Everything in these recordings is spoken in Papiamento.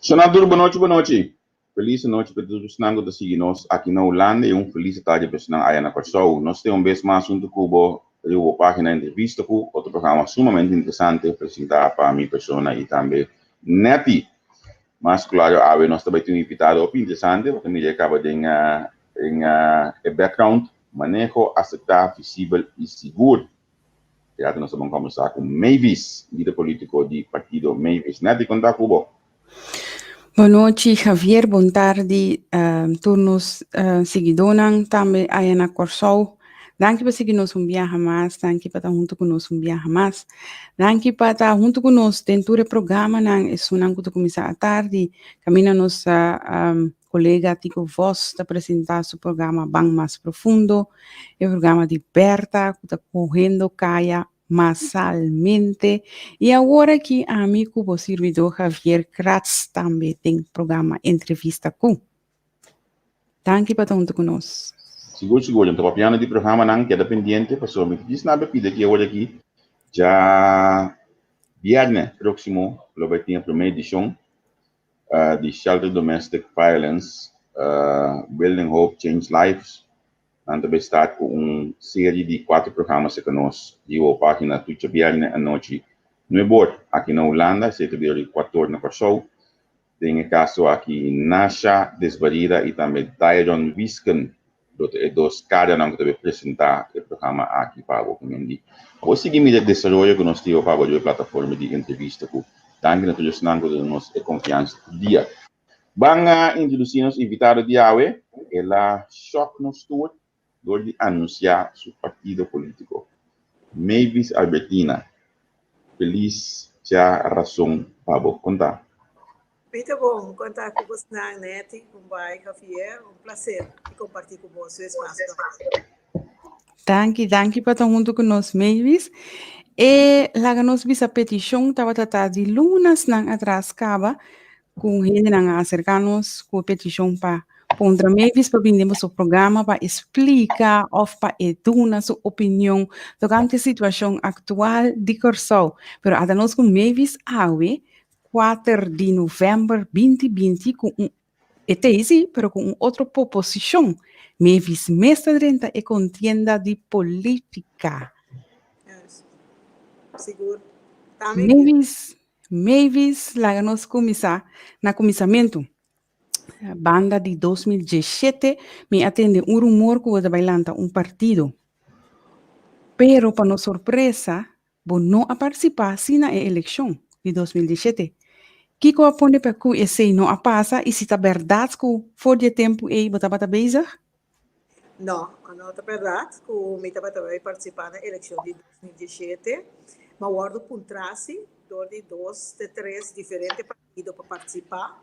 Shona tur bonochi bonochi. Felis anochi pa tur esnan ku ta sigui nos aki na Hulanda i un felis tardi pa esnan aya na Kòrsou. Nos tin un bes mas huntu ku bo riba bo página Entrevista ku otro programa sumamente interesante presentá pa mi persona i tambe Netty. Mas klaro awe nos ta bai tin un invitado hopi interesante bo ta mira e kaba den den e background, Maneho aseptá, visibel i sigur. Teatro nos ta bon kombersá ku Mavis, lider polítiko di partido Mavis. Netty, kon ta ku bo? Bonochi Javier, bon tardi tur nos siguidónan tambe aya na Kòrsou. Danki pa sigui nos un biaha mas, danki pa ta huntu ku nos un biaha mas. Danki pa ta huntu ku nos den tur e programanan, esunnan ku ta kuminsá atardi, kaminda nos ta Kolega Tico Vos ta presentá su programa Ban Mas Profundo, e programa di Berta ku ta kohendo kaya masalmente. I awor aki ami ku bo sirbidó Javier Kratz tambe den programa Entrevista Ku. Danki pa ta huntu ku nos. Sigur sigur, nan ta papiando di programanan, keda pendiente pasobra mi ta djis nada pidi aki awor aki dja bierne próksimo lo bai tin e promé edishon di Shelter Domestic Violence, Building Hope, Change Lives. Nan ta bay start cu un serie di cuatro programa cerca nos di bo pagina tur djabierne anochi nuebor aki na Hulanda, esey ta bira di cuator na Corsou. Den e caso aki Nasha Desbarida y tambe Dairon Wiesken Lo ta e dos karanan ku ta bay presentá e programa aki pa bo. Kemendi bo sigui mira e desaroyo ku nos tin pa bo riba e plataforma di entrevista ku danki na tur esnan ku ta duna nos e konfiansa tur dia. Ban a introdusí nos invitado di awe. El a shòk nos tur dor di anunsiá su partido polítiko. Mavis Albertina, Felis dja rason pa bo konta. Pita bon konta ku bosnan Netty, Kumbai, Javier, un plaser di kompartí ku bos su espasio. Danki, danki pa ta huntu ku nos Mavis. E laga nos bisa petishon tabata ta di lunasnan atras kaba ku hendenan a aserká nos ku e petishon pa puntra Mavis pa bini den boso programa pa e splika òf pa e duna su opinion tokante e situashon aktual di Kòrsou. Pero ata nos ku Mavis awe kuater di novèmber binti binti ku un e ta ei pero ku un otro proposishon. Mavis mes ta drenta e kontienda di polítika. Sigur. Mavis Mavis, laga nos kuminsá na kuminsamentu. Banda di 2017 mi a tende un rumor ku bo ta bai lanta un partido. Pero pa nos sorpresa, bo no a partisipá si na e elekshon di 2017. Kiko a pone pa ku esei no a pasa i si ta bèrdat ku for di e tempu ei bo tabata bezig? No, no ta bèrdat ku mi tabata bai partisipá na elekshon di 2017. Mi a wòrdu puntrá si dor di dos te tres diferente partido pa partisipá,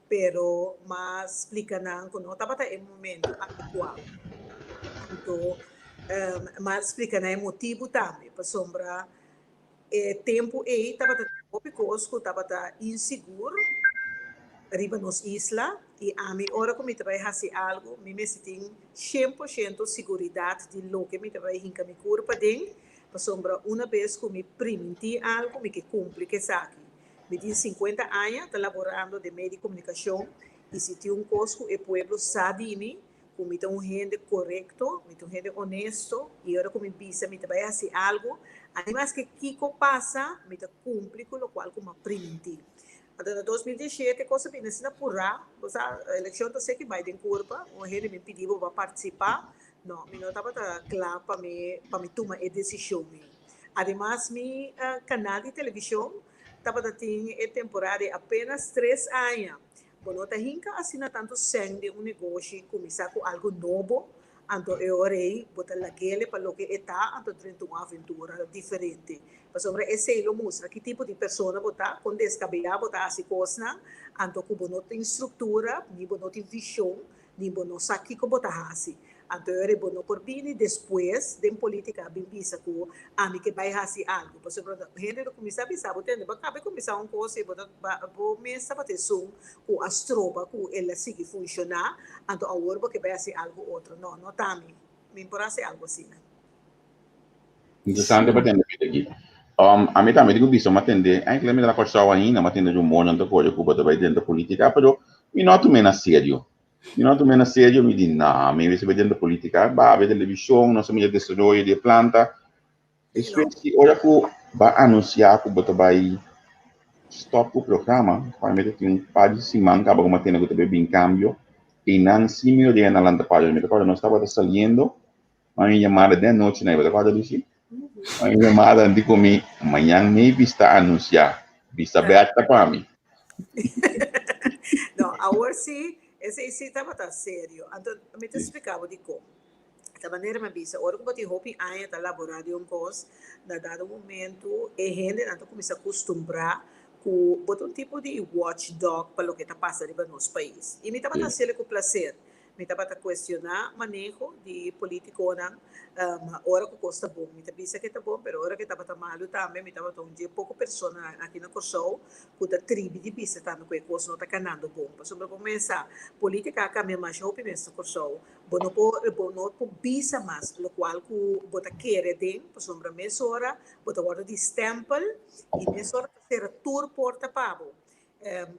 pero mi a splika nan ku no tabata e momento adekuá. Anto mi a splika nan e motibu tambe, pasobra E tempu ei tabata tin hopi kos ku tabata insigur riba nos isla i ami ora ku mi ta bai hasi algu mi mester tin shen por shento siguridat di loke mi ta bai hinka mi kurpa den pasobra una bes ku mi primintí algu mi ke kumpli ku esaki. Mi tin sinkuenta aña ta laborando den medio di komunikashon i si tin un kos ku e pueblo sa di mi ku mi ta un hende korekto, mi ta un hende onesto i ora ku mi bisa mi ta bai hasi algu, ani maske kiko pasa, mi ta kumpli ku lokual ku mi a primintí. Anto na 2017 kos a bini asina purá, bo sa elekshon ta seki bai den kurpa, un hende mi pidi bo pa partisipá, no, mi no tabata kla pa mi pa mi tuma e desishon ei. Ademas mi kanal di televishon tabata tin e temporada di apenas tres aña. Bo no ta hinka asina tantu sèn den un negoshi, kuminsá ku algu nobo, anto e ora ei bo ta lag'ele pa loke e ta, anto drenta un aventura diferente. Pasobra esei lo mustra ki tipo di persona bo ta, kon deskabeyá bo ta hasi kosnan, anto ku bo no tin struktura, ni bo no tin vishon, ni bo no sa kiko bo ta hasi. Anto e ora bo no por bini despues den politica bin bisa cu ami ke bay haci algo. Pasobra hende lo cuminsa bisa bo tende bo a caba di cuminsa un cos y bo ta bo mes tabata esun cu a stroba cu el a sigui funciona, anto awor bo ke bay haci algo otro. No, no ta ami. Mi por haci algo asina. Interesante pa tende aki. Ami tambe tin ku bisa mi a tende, eigenlijk mi ta na Kòrsou ainda, mi a tende rumornan ta kore ku bo ta bai drenta politika, pero mi no a tum'é na serio. Mi no a tum'é na serio, mi di no, mi mester bai drenta politika, babia televishon, nos a mira desaroyo di e planta. Despues di ora ku bo a anunsiá ku bo ta bai stòp ku programa, pa mi ta tin un par di siman kaba ku mi a tende ku ta bai bin kambio, einan si mi orea na lanta para. Mi ta kòrda nos tabata saliendo. Mami yamada den anochi na e ta Lucy. Mami yamada di ku mi mañan maybe sta anuncia. Bisa Berta pa mi. No, awor sí, esei sí tabata serio. Anto mi ta spliká bo dikon. Ta manera mi a bisa, ora ku bo tin hopi aña ta laborá di un kos, na dado momento e hendenan ta kuminsá kustumbrá ku bo ta un tipo di watchdog pa loke ta pasa riba nos pais. I mi tabata hasiel ku plaser. Mi tabata cuestiona maneho di politiconan ora cu cos ta bon. Mi ta bisa ke ta bon, pero ora ke tabata malu tambe mi tabata un dje poco personanan aki na Corsou cu ta tribi di bisa tambe cu e cos no ta canando bon. Pasobra bo mesa, politica a cambia masha hopi mes na Corsou. Bo no por bo no por bisa mas locual cu bo ta kere den, pasobra mesora bo ta wordo di stempel y mesora ta cera tur porta pa bo.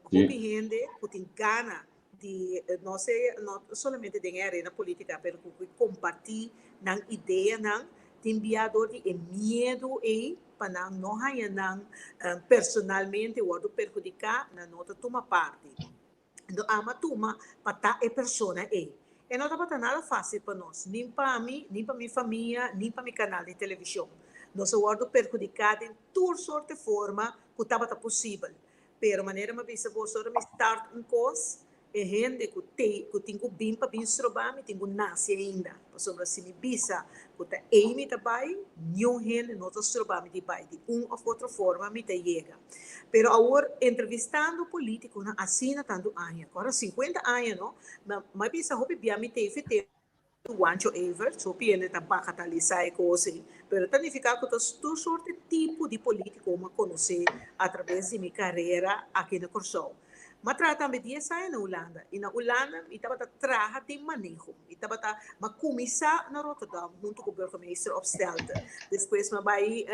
Hopi hende cu tin gana di no se no solamente den e arena politica pero cu cu comparti nan ideanan tin bia dor di e miedu ey pa nan no haya nan personalmente wordo perhudica nan no ta tuma parti. No ama tuma pa ta e persona ey. E no tabata nada facil pa nos, nin pa mi, nin pa mi famia, nin pa mi canal di television. Nos a wordo perhudica den tur soort di forma cu tabata posibel. Pero manera mi a bisa boso ora mi start un kos, e hende ku tei ku tin ku bin pa bin stroba mi tin ku nase ainda. Pasobra si mi bisa ku ta ei mi ta bai, niun hende no ta stroba mi di bai. Di un òf otro forma mi ta yega. Pero awor entrevistando politikonan asina tantu aña, kòrda sinkuenta aña no, mi a bisa hopi bia mi tei fet'e. Juancho Everts, hopi hende ta bagatalisá e kos ei, pero ta nifiká ku ta tur sorte tipo di polítiko m'a konosé atraves di mi karera aki na Kòrsou. M'a traha tambe dies aña na Hulanda i na Hulanda mi tabata traha den maneho. Mi tabata, m'a kuminsá na Rotterdam huntu ku burgemeester Opstelten. Despues m'a bai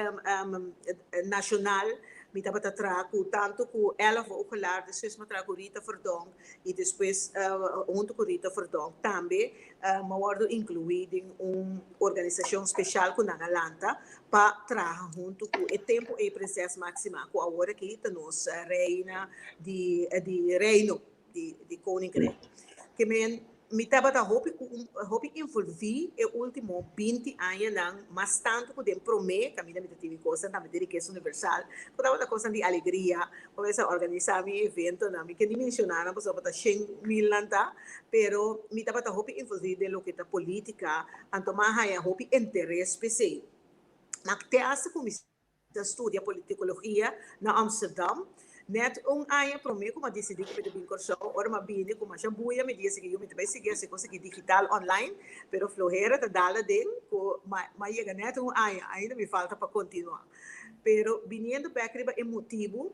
nashonal, mi tabata traha ku tantu ku Ella Vogelaar, despues m'a traha ku Rita Verdonk i despues huntu ku Rita Verdonk tambe m'a wòrdu inkluí den un organisashon speshal ku nan a lanta pa traha huntu ku e tempu ei Prinses Máxima ku awor aki ta nos reina di di reino di di Koninkrijk. Ke men mi tabata hopi hopi involví e último binti añanan mas tantu ku den promé kaminda mi ta tin mi kosnan tambe di Rikesa Universal ku tabata kosnan di alegria. Comenzá a organisá mi eventonan. Mi ke ni menshoná nan pasobra ta shen mil nan ta, pero mi tabata hopi involví den loke ta polítika, anto mi a haña hopi interes p'esei. Ma te asta ku mi ta studia politikologia na Amsterdam, nèt un aña promé ku mi a disidí ku mi ta bin Kòrsou, ora mi a bini ku masha buya mi di esaki, yo mi ta bai sigui hasi kos aki digital online, pero flohera ta dal aden ku mi a yega nèt un aña, ainda mi falta pa kontinuá. Pero biniendo bek riba e motibu,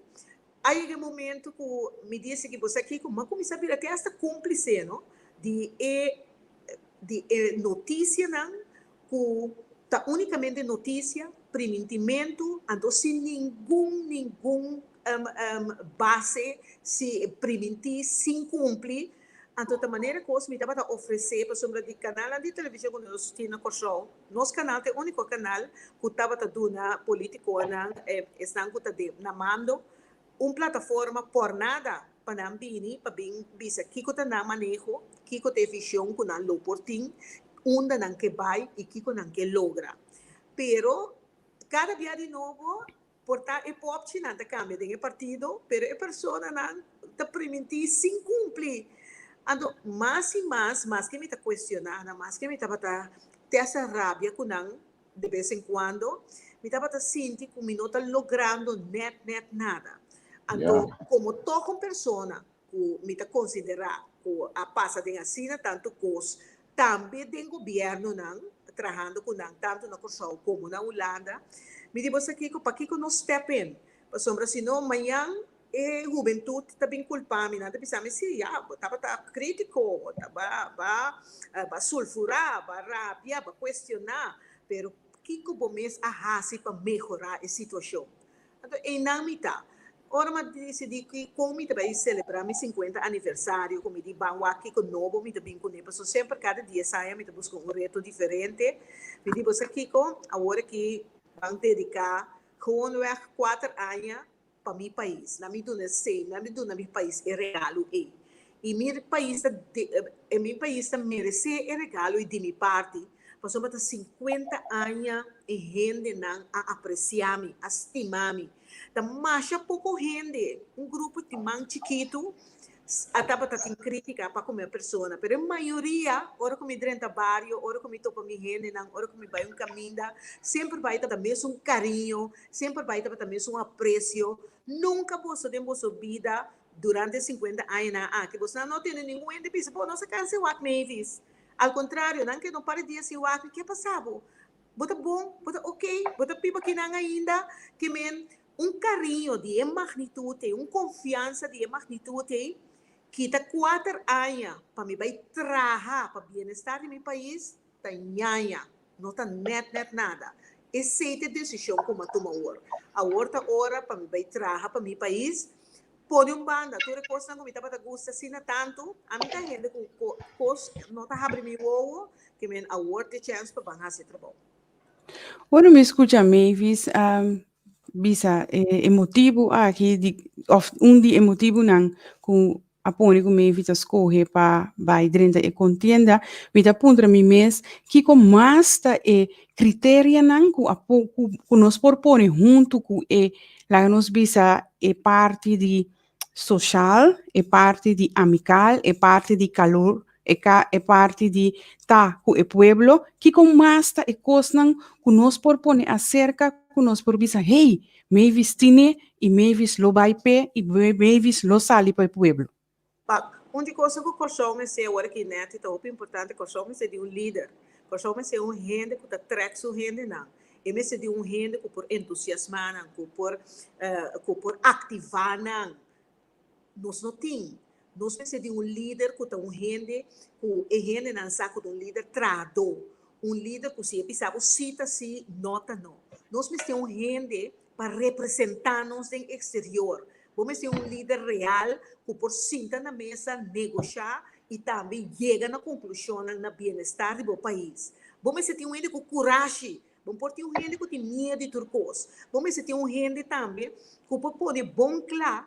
a yega e momento ku mi di esaki, bo sa kiko, mi a kuminsá bira te asta kúmplise, no, di e di e notisianan ku ta únikamente notisia, primintimentu, anto sin ningun ningun base, si primintí sin kumpli. Anto ta manera kos mi tabata ofresé pasobra di kanalnan di televishon ku nos tin na Kòrsou, Nos kanal ta e úniko kanal ku tabata duna polítikonan, esnan ku ta den na mando, un plataforma pòrnada pa nan bini pa bin bisa kiko ta nan maneho, kiko ta e vishon ku nan lo por tin, unda nan ke bai i kiko nan ke logra. Pero kada bia di nobo Por ta e popchinan ta cambia den e partido, pero e personanan ta priminti sin cumpli. Anto mas y mas, maske mi ta cuestiona nan, maske mi tabata te hasta rabia cu nan de bes en cuando, mi tabata sinti cu mi no ta logrando net net nada. Anto como toch un persona ku mi ta konsiderá ku a pasa den asina tantu kos, tambe den gobièrnunan, trahando ku nan tantu na Kòrsou komo na Hulanda, mi di bo sa kiko, pakiko no step in? Pasobra si no mañan e hubentut ta bin kulpa mi, nan ta bisa mi, si, ya, bo tabata krítiko, bo ta ba ba sulfurá, ba rabia, ba kuestioná, pero. Kiko bo mes a hasi pa mehorá e situashon? Anto einan mi ta. Ora mi a disidí ki kon mi ta bai selebrá mi sinkuenta aniversario ku mi di ban wak kiko nobo mi ta bin kuné pasobra semper kada dies aña mi ta buska un reto diferente. Mi di bo sa kiko, awor aki ban dediká gewoonweg kuater aña pa mi pais. Na mi duna esei, na mi duna mi pais e regalo ei. I mi pais ta e mi pais ta meresé e regalo ei di mi parti, pasobra ta sinkuenta aña e hendenan a apresiá mi, a stima mi. Ta masha poko hende, un grupo di man chikitu a tabata tin krítika pa ku mi persona, pero e mayoria ora ku mi drenta bario, ora ku mi topa mi hendenan, ora ku mi bai un kaminda, semper bai ta mesun kariño, Semper bai tabata mesun aprecio. Nunca boso den boso bida durante e cincuenta añanan aki boso no tende ningun hende bisa, bo nos a cansa e wak Mavis. Al contrario, nan keda un par di dia sin wak mi, ke pasa bo? Bo ta bon? Bo ta ok? Bo ta biba kinan ainda? Ke men un cariño di e magnitud ei, un confiansa di e magnitud ei, kita cuater aña pa mi bai traha pa bienestar di mi pais, ta ñaña, no ta nèt nèt nada. Esei ta e desishon ku mi a tuma awor. Awor ta ora pa mi bai traha pa mi pais, pone un banda tur e kosnan ku mi tabata gusta asina tantu. Ami ta hende ku kos no ta habri mi wowo, ke men awor ta e chèns pa ban hasi e trabou. Ora mi skucha Mavis bisa e motibu aki di òf un di e motibunan ku a pone ku Mavis ta skohe pa bai drenta e kontienda, mi ta puntra mi mes kiko mas ta e kriterianan ku a ku ku nos por pone huntu ku e laga nos bisa e parti di soshal, e parti di amikal, e parti di kalor, e ka e parti di ta ku e pueblo, kiko mas ta e kosnan ku nos por pone aserka ku nos por bisa hey, Mavis tine i Mavis lo bai p'e i Mavis lo sali pa e pueblo. Pak, un di kosnan ku Kòrsou mester awor aki nèt i ta hopi importante, Kòrsou mester di un lider. Kòrsou mester un hende ku ta trèk su hendenan. E mester di un hende ku por entusiasmá nan, ku por ku por aktivá nan. Nos no tin. Nos mester di un lider ku ta un hende ku e hendenan sa ku ta un lider trahadó, un lider ku si e bisa bo sí ta sí, no ta no. Nos mester un hende pa representá nos den eksterior. Bo mester un lider real ku por sinta na mesa, negoshá i tambe yega na konklushonnan na bienestar di bo pais. Bo mester tin un hende ku kurashi. Bo por tin un hende ku tin miedu di tur kos. Bo mester tin un hende tambe ku por pone bon kla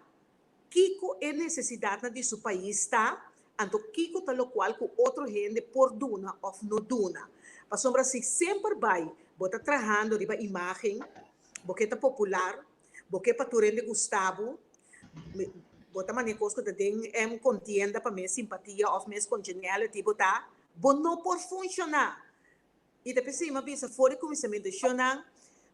Kiko e nesesidatnan di su pais ta, anto kiko ta lokual ku otro hende por duna òf no duna. Pasobra si semper bai bo ta trahando riba imágen, bo ke ta popular, bo ke pa tur hende gusta bo, bo ta manera kos ku ta den kontienda pa mes simpatia òf mes congeniality bo ta, bo no por funshoná. I ta p'esei mi a bisa for di kuminsamentu, Shonnan,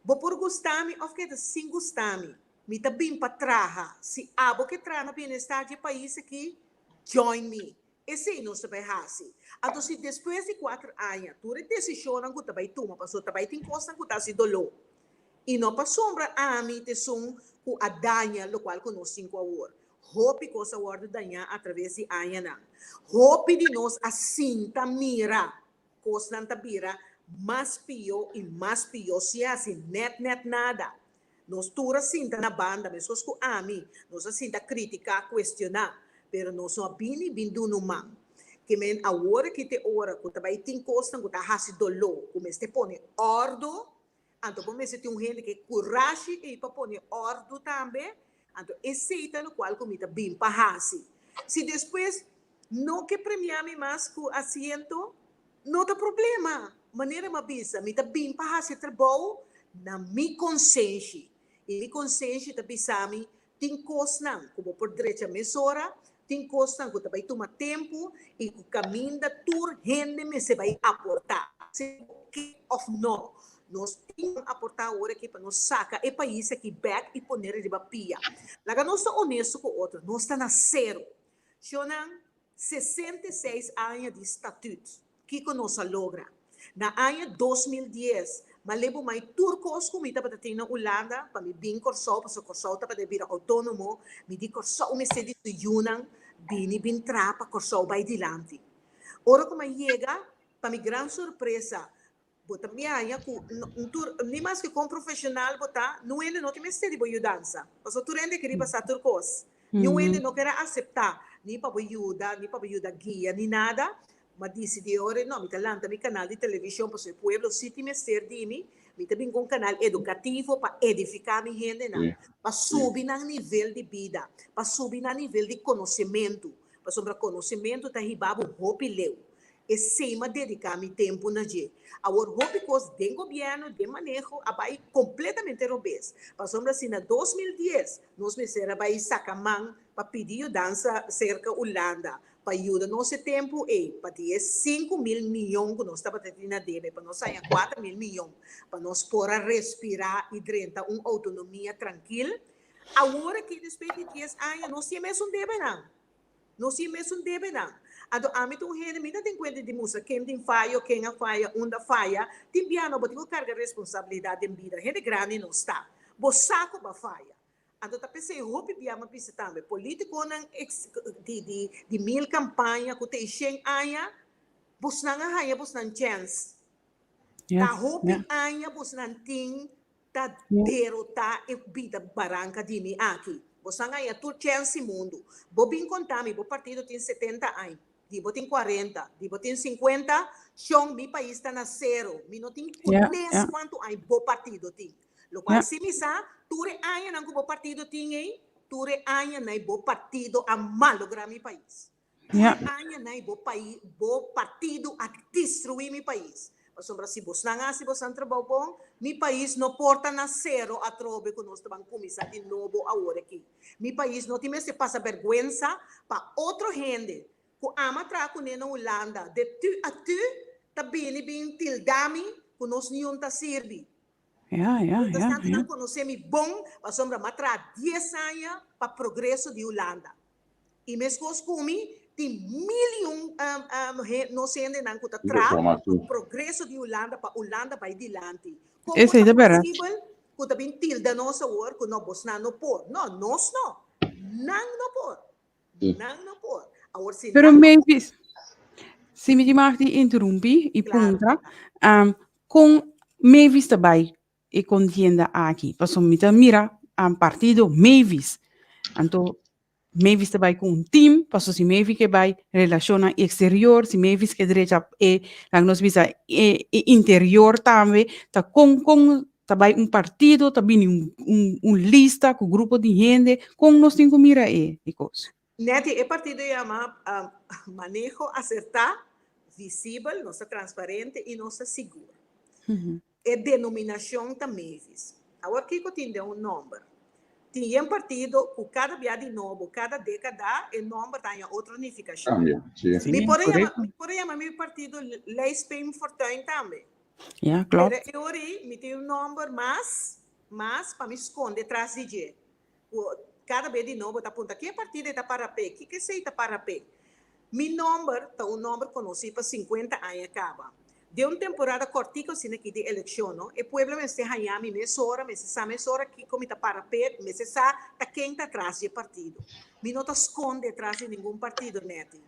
bo por gusta mi òf keda sin gusta mi, mi ta bin pa traha. Si abo ke traha na bienestar dje pais akí, join mi. Esei nos ta bai hasi. Anto si despues di kuater aña tur e desishonnan ku ta bai tuma, pasobra ta bai tin kosnan ku ta hasi doló, i no pasobra ami ta esun ku a daña lokual ku nos tin ku awor. Hopi kos a wòrdu dañá atraves di añanan. Hopi di nos a sinta mira Kosnan ta bira mas pió i mas pió si hasi nèt nèt nada. Nos tur a sinta na banda, meskos ku ami, nos a sinta kritiká, kuestioná, pero nos no a bini bin duna un man. Ke men awor aki t'e ora ku ta bai tin kosnan ku ta hasi doló, ku mester pone òrdu, Anto bo mester tin un hende ku e kurashi ei pa pone òrdu tambe. Anto esei ta lokual ku mi ta bin pa hasi. Si despues no ke premiá mi mas ku asiento, no ta problema. Manera mi a bisa, mi ta bin pa hasi e trabou na mi konsenshi. I mi konsenshi ta bisa mi Tin kosnan ku bo por drecha mesora, tin kosnan ku ta bai tuma tempu i ku kaminda tur hende mester bai aportá, sea bo ke òf nò. Nos tin ku aportá awor aki pa nos saka e pais aki bèk i poner riba pia. Laga nos ta onesto ku otro, nos ta na sero. Shonnan, 66 aña di statut, kiko nos a logra? Na aña 2010, m'a lebo mai tur kos ku mi tabata tin na Ulanda pa mi bin Kòrsou, pasobra Kòrsou tabata bira outónomo, mi di Kòrsou mester di su yunan bini bin traha pa Kòrsou bai dilanti. Ora ku m'a yega, pa mi gran sorpresa, Bo ta miaña ku tur, ni maske kon profeshonal bo ta, niun hende no tin mester di bo yudansa. Pasobra tur hende kere pasa tur kos. Niun hende no kere aseptá ni pa bo yuda, ni pa bo yuda guia, ni nada. M'a disidí ora, no, mi ta lanta mi kanal di televishon pasobra e pueblo sí tin mester di mi. Mi ta bin ku un kanal edukativo pa edifiká mi hendenan, pa subi nan nivel di bida, pa subi nan nivel di konosementu, pasobra konosementu ta hiba bo hopi leu. Esei m'a dediká mi tempu na dje. Awor hopi kos den gobièrnu, den maneho a bai kompletamente robes. Pasobra si na 2010 nos mester a bai saka man pa pidi yudansa serka Ulanda pa yuda nos e tempu ei pa di e 5000 miyon ku nos tabata tin na debe pa nos haña 4000 miyon pa nos por a respirá i drenta un outonomia trankil. Awor aki despues di dies aña nos tin e mesun debenan. Nos tin mesun debenan. Anto ami ta un hende, mi ta ten kuenta di mustra ken tin fayo, ken a faya, unda faya. Tin bia no bo tin ku karga responsabilidat den bida. Hende grandi nos ta. Bo sa ku bo a faya. Anto ta p'esei hopi bia mi a bisa tambe, politikonan di di di mil kampaña ku ta e shen aña, bosnan a haña bosnan chèns. Ta hopi aña bosnan tin ta derotá e bida baranka di mi aki. Bosan haña tur chèns di mundu. Bo bin konta mi, bo partido tin 70 añ, di bo tin 40, di bo tin 50, shon mi pais ta na sero, mi no tin kunes kuantu añ bo partido tin. Lokual si mi sa, tur e añanan ku bo partido tin ei, tur e añanan ei bo partido a malográ mi pais. Tur e añanan ei bo pais, bo partido a destruí mi pais. Pasobra si bosnan hasi bosnan trabou bon, mi pais no por ta na sero atrobe ku nos ta ban kuminsá di nobo awor aki. Mi pais no tin mester pasa bèrgwensa pa otro hende ku ama traha kuné na Hulanda de tu a tu ta bini bin tilda mi ku nos niun ta sirbi. Mientras tanto nan konosé mi bon pasobra mi a traha dies aña pa progreso di Hulanda. I meskos ku mi tin mil i un nos hendenan ku ta traha pa progreso di Hulanda pa Hulanda bai dilanti. Kon por ta posibel ku ta bin tilda nos awor ku no bosnan no por? No, nos no. Nan no por. Nan no por. Awor si Pero nan no por. Mavis, si mi tin mag di interumpi i puntra, kon Mavis ta bai e kontienda aki? Pasobra mi ta mira partido Mavis, anto Mavis ta bai ku un team, pasobra si Mavis ke bai relashonnan eksterior, si Mavis ke drecha e, laga nos bisa, e e interior tambe, ta kon kon ta bai un partido, ta bini un un un lista ku grupo di hende, kon nos tin ku mira e e kos? Netty, e partido yama Maneho Asertá, Visibel, nos ta transparente i nos ta sigur. E denominashon ta Mavis. Awor kiko tin den un nòmber? Tin yen partido ku kada bia di nobo, kada dékada, e nòmber ta haña otro nifikashon. Kambia, si. Mi por a yama, mi por a yama mi partido Lijst Pim Fortuyn tambe. Ja, klopt. Pero e ora ei mi tin un nòmber mas, mas pa mi skonde tras di dje. Ku kada bes di nobo ta puntra ke partido e ta para p'e, kiko esei ta para p'e. Mi nòmber ta un nòmber konosí pa 50 aña kaba. Den un temporada kòrtiku asina aki di elekshon no, e pueblo mester haña mi mesora, mester sa mesora kiko mi ta para p'e, mester sa ta ken ta tras di e partido. Mi no ta skonde tras di ningun partido, Netty.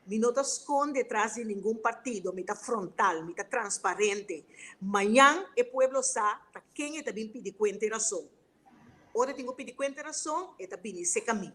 Mi no ta skonde tras di ningun partido, mi ta frontal, mi ta transparente. Mañan e pueblo sa ta ken e ta bin pidi kuenta i rason. Ora e tin ku pidi kuenta rason, e ta bini serka mi.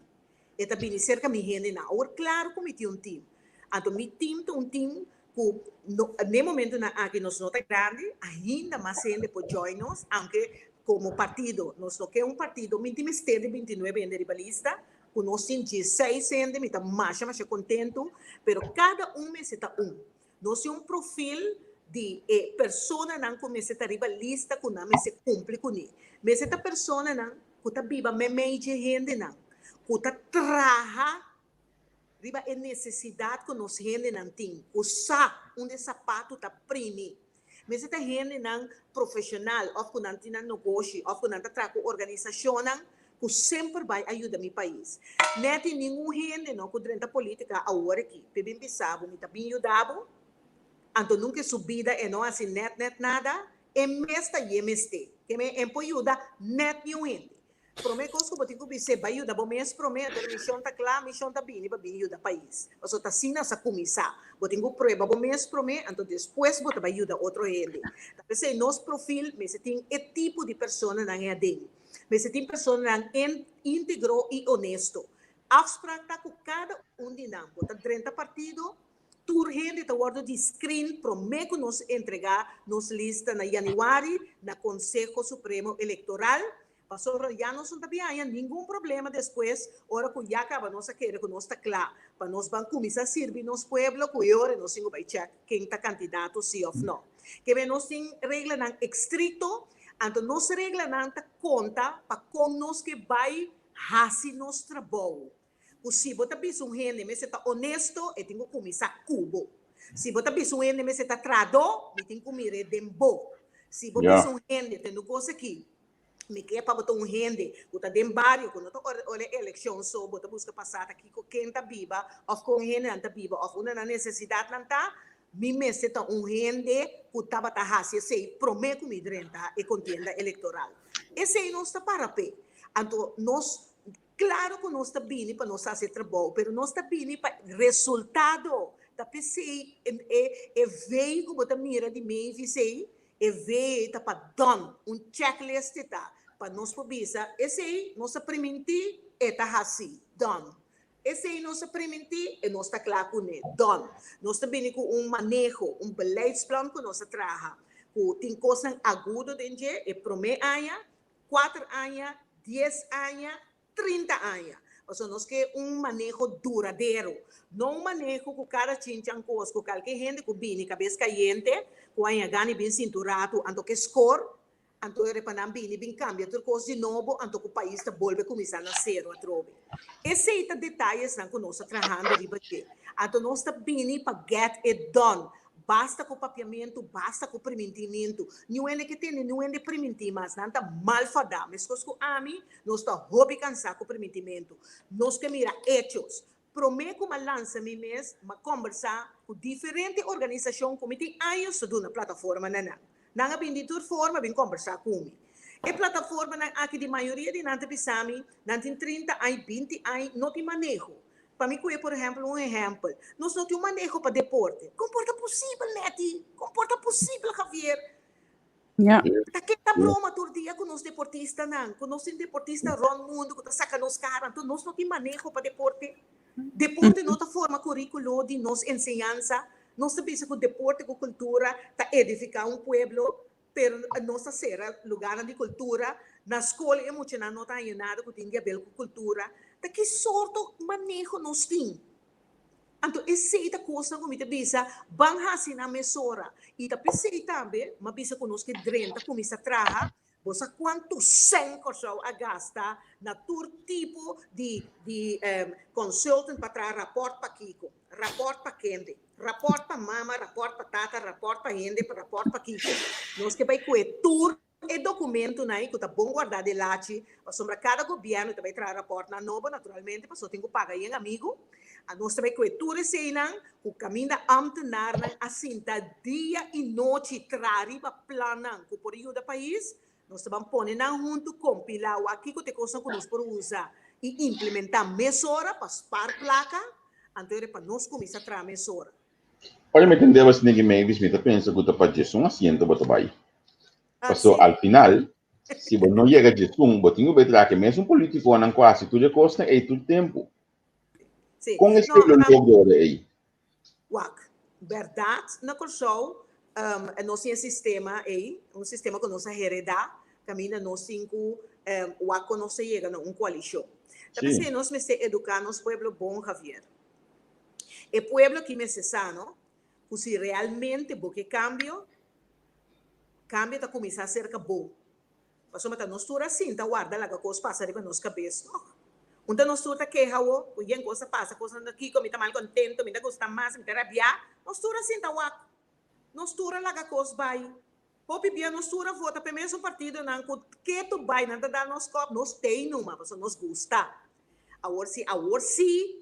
E ta bini serka mi hendenan. Awor klaru ku mi tin un tim. Anto mi tim ta un tim ku no, n'e momentunan aki nos no ta grandi, ainda mas hende por join nos, aunke komo partido nos no ke un partido, mi tin mester di 29 hende riba lista, ku nos tin 16 hende, mi ta masha masha kontentu, pero kada un mester ta un. Nos tin un profil di e personanan ku mester ta riba lista ku nan mester kumpli kuné. Mester ta personanan ku ta biba meimei dje hendenan, ku ta traha riba e nesesidat ku nos hendenan tin, ku sa unda e sapatu ta primi. Mester ta hendenan profeshonal òf ku nan tin nan nogoshi òf ku nan ta traha ku organisashonnan ku semper bai a yuda mi pais. Nèt tin ningun hende no ku drenta politika awor aki p'e bin bisa bo mi ta bin yuda bo, anto nunka e su bida e no hasi nèt nèt nada, e mes ta ye mester. Ke men e por yuda nèt niun hende. Promé kos ku bo tin ku bis'é, bai yuda bo mes promé, anto mi shon ta kla, mi shon ta bini pa bin yuda pais. Pasobra ta asina sa kuminsá. Bo tin ku prueba bo mes promé, anto despues bo ta bai yuda otro hende. Ta p'esei nos profil mester tin e tipo di personanan ei aden. Mester tin personanan íntegro i honesto. Afsprak ta ku kada un di nan, bo ta drenta partido, Tur hende ta wordo di screen prome cu nos entrega nos lista na januari na Conseho Supremo Electoral, pasobra ya nos no ta bin haña ningun problema despues ora cu ya caba nos a kere cu nos ta cla pa nos ban cuminsa sirbi nos pueblo cu e ora nos tin cu bay check ken ta candidato si of no. Kebe nos tin reglanan estricto, anto nos reglanan ta conta pa con nos ke bay haci nos trabou. Ku si bo ta bisa un hende mester ta onesto, e tin ku kuminsá ku bo. Si bo ta bisa un hende mester ta trahadó, mi tin ku mir'é den bo. Si bo bisa un hende, tende un kos aki, mi ke pa bo ta un hende ku ta den bario, ku no ta ora ora e elekshon so bo ta buska pa sa ta kiko ken ta biba òf kon hendenan ta biba òf unda nan nesesidatnan ta, mi mester ta un hende ku tabata hasi esei promé ku mi drenta e kontienda elektoral. Esei nos ta para p'e. Anto nos Claro cu nos ta bini pa nos haci e trabou, pero nos ta bini pa resultado. Ta p'esey e e V cu bo ta mira di Mavis ey, e V ey ta pa done, un checklist e ta, pa nos por bisa esey nos a priminti, e ta haci, done. Esey nos a priminti, e nos ta cla cune, done. Nos ta bini cu un maneho, un beleidsplan cu nos a traha, cu tin cosnan agudo den dje, e prome aña, Kuater aña, dies aña, 30 aña. Pasobra nos ke un maneho duradero, no un maneho ku kada chinchan kos, ku kalke hende ku bini kabes kayente, ku a yega ni bin sinti un ratu, anto ke skor, anto e repa nan bini bin kambia tur kos di nobo, anto ku pais ta bolbe kuminsá na sero atrobe. Esei ta detayesnan ku nos ta trahando riba dje. Anto nos ta bini pa get it done. Basta ku papiamentu, basta ku primintimentu. Niun hende ke tende niun hende primintí mas. Nan ta mal fadá. Meskos ku ami, nos ta hopi kansá ku primintimentu. Nos ke mira echos. Promé ku m'a lansa mi mes, m'a kòmbersá ku diferente organisashon ku mi tin años ta duna plataforma na nan. Nan a bin di tur forma bin kòmbersá ku mi. E plataformanan aki di mayoria di nan ta bisa mi, nan tin 30 aña, 20 aña, no tin maneho. Pa mi koe por ehempel un ehempel, nos no tin un maneho pa deporte. Kon por ta posibel, Netty? Kon por ta posibel, Javier? Ja. Ta ke ta broma tur dia ku nos deportistanan, ku nos tin deportista rònt mundu ku ta saka nos kara, anto nos no tin maneho pa deporte. Deporte no ta forma kuríkulo di nos enseñansa. Nos ta bisa ku deporte ku kultura ta edifiká un pueblo, Pero nos ta sera lugarnan di cultura, na scol e muchanan no ta haña nada cu tin di haber cu cultura. Ta ki sorto maneho nos tin? Anto esey ta cosnan cu mi ta bisa, ban haci nan mesora. Y ta p'esey tambe m'a bisa cu nos ke drenta cuminsa traha. Bo sa cuanto cen Corsou a gasta na tur tipo di di consultant pa traha rapport pa kico? Rapport pa kende? Rapòrt pa mama, rapòrt pa tata, rapòrt pa hende, rapòrt pa kiko. Nos ke bai kue tur e dokumentunan ei ku ta bon guardá den lachi, pasobra kada gobièrnu ta bai traha rapòrtnan nobo, naturalmente, pasobra tin ku paga yen amigu. Nos ta bai kue tur eseinan ku kaminda ámtenarnan a sinta dia i nochi traha riba plannan ku por yuda pais. Nos ta ban pone nan huntu, kompilá wak kiko ta e kosnan ku nos por usa i implementá mesora pa spar plaka, anto era pa nos kuminsá traha mesora. Ora mi tende bo Sniggy Mavis mi ta pensa ku ta pa djesun asiento bo ta bai. Paso al final si bo no yega djesun bo tin ku bai traha ku e mesun politikonan ku hasi tur e kosnan ei tur tempu. Kon esei lo logra ora ei? Wak, bèrdat na Kòrsou nos tin e sistema ei, un sistema ku nos a heredá, kaminda nos tin ku wak kon nos ta yega na un koalishon. Ta p'esei nos mester eduká nos pueblo bon, Javier. E pueblo aki mester sa no, ku si realmente bo ke kambio, kambio ta kuminsá serka bo. Pasobra ta nos tur a sinta warda laga kos pasa riba nos kabes no. Un ta nos tur ta keha awo ku yen kos a pasa, kosnan ta kiko, mi ta mal kontento, mi ta gusta mas, mi ta rabiá. Nos tur a sinta wak. Nos tur a laga kos bai. Hopi bia nos tur a vota pa e mesun partidonan ku ketu bai nan ta da nos kòp, nos tei numa pasobra nos gusta. Awor si awor si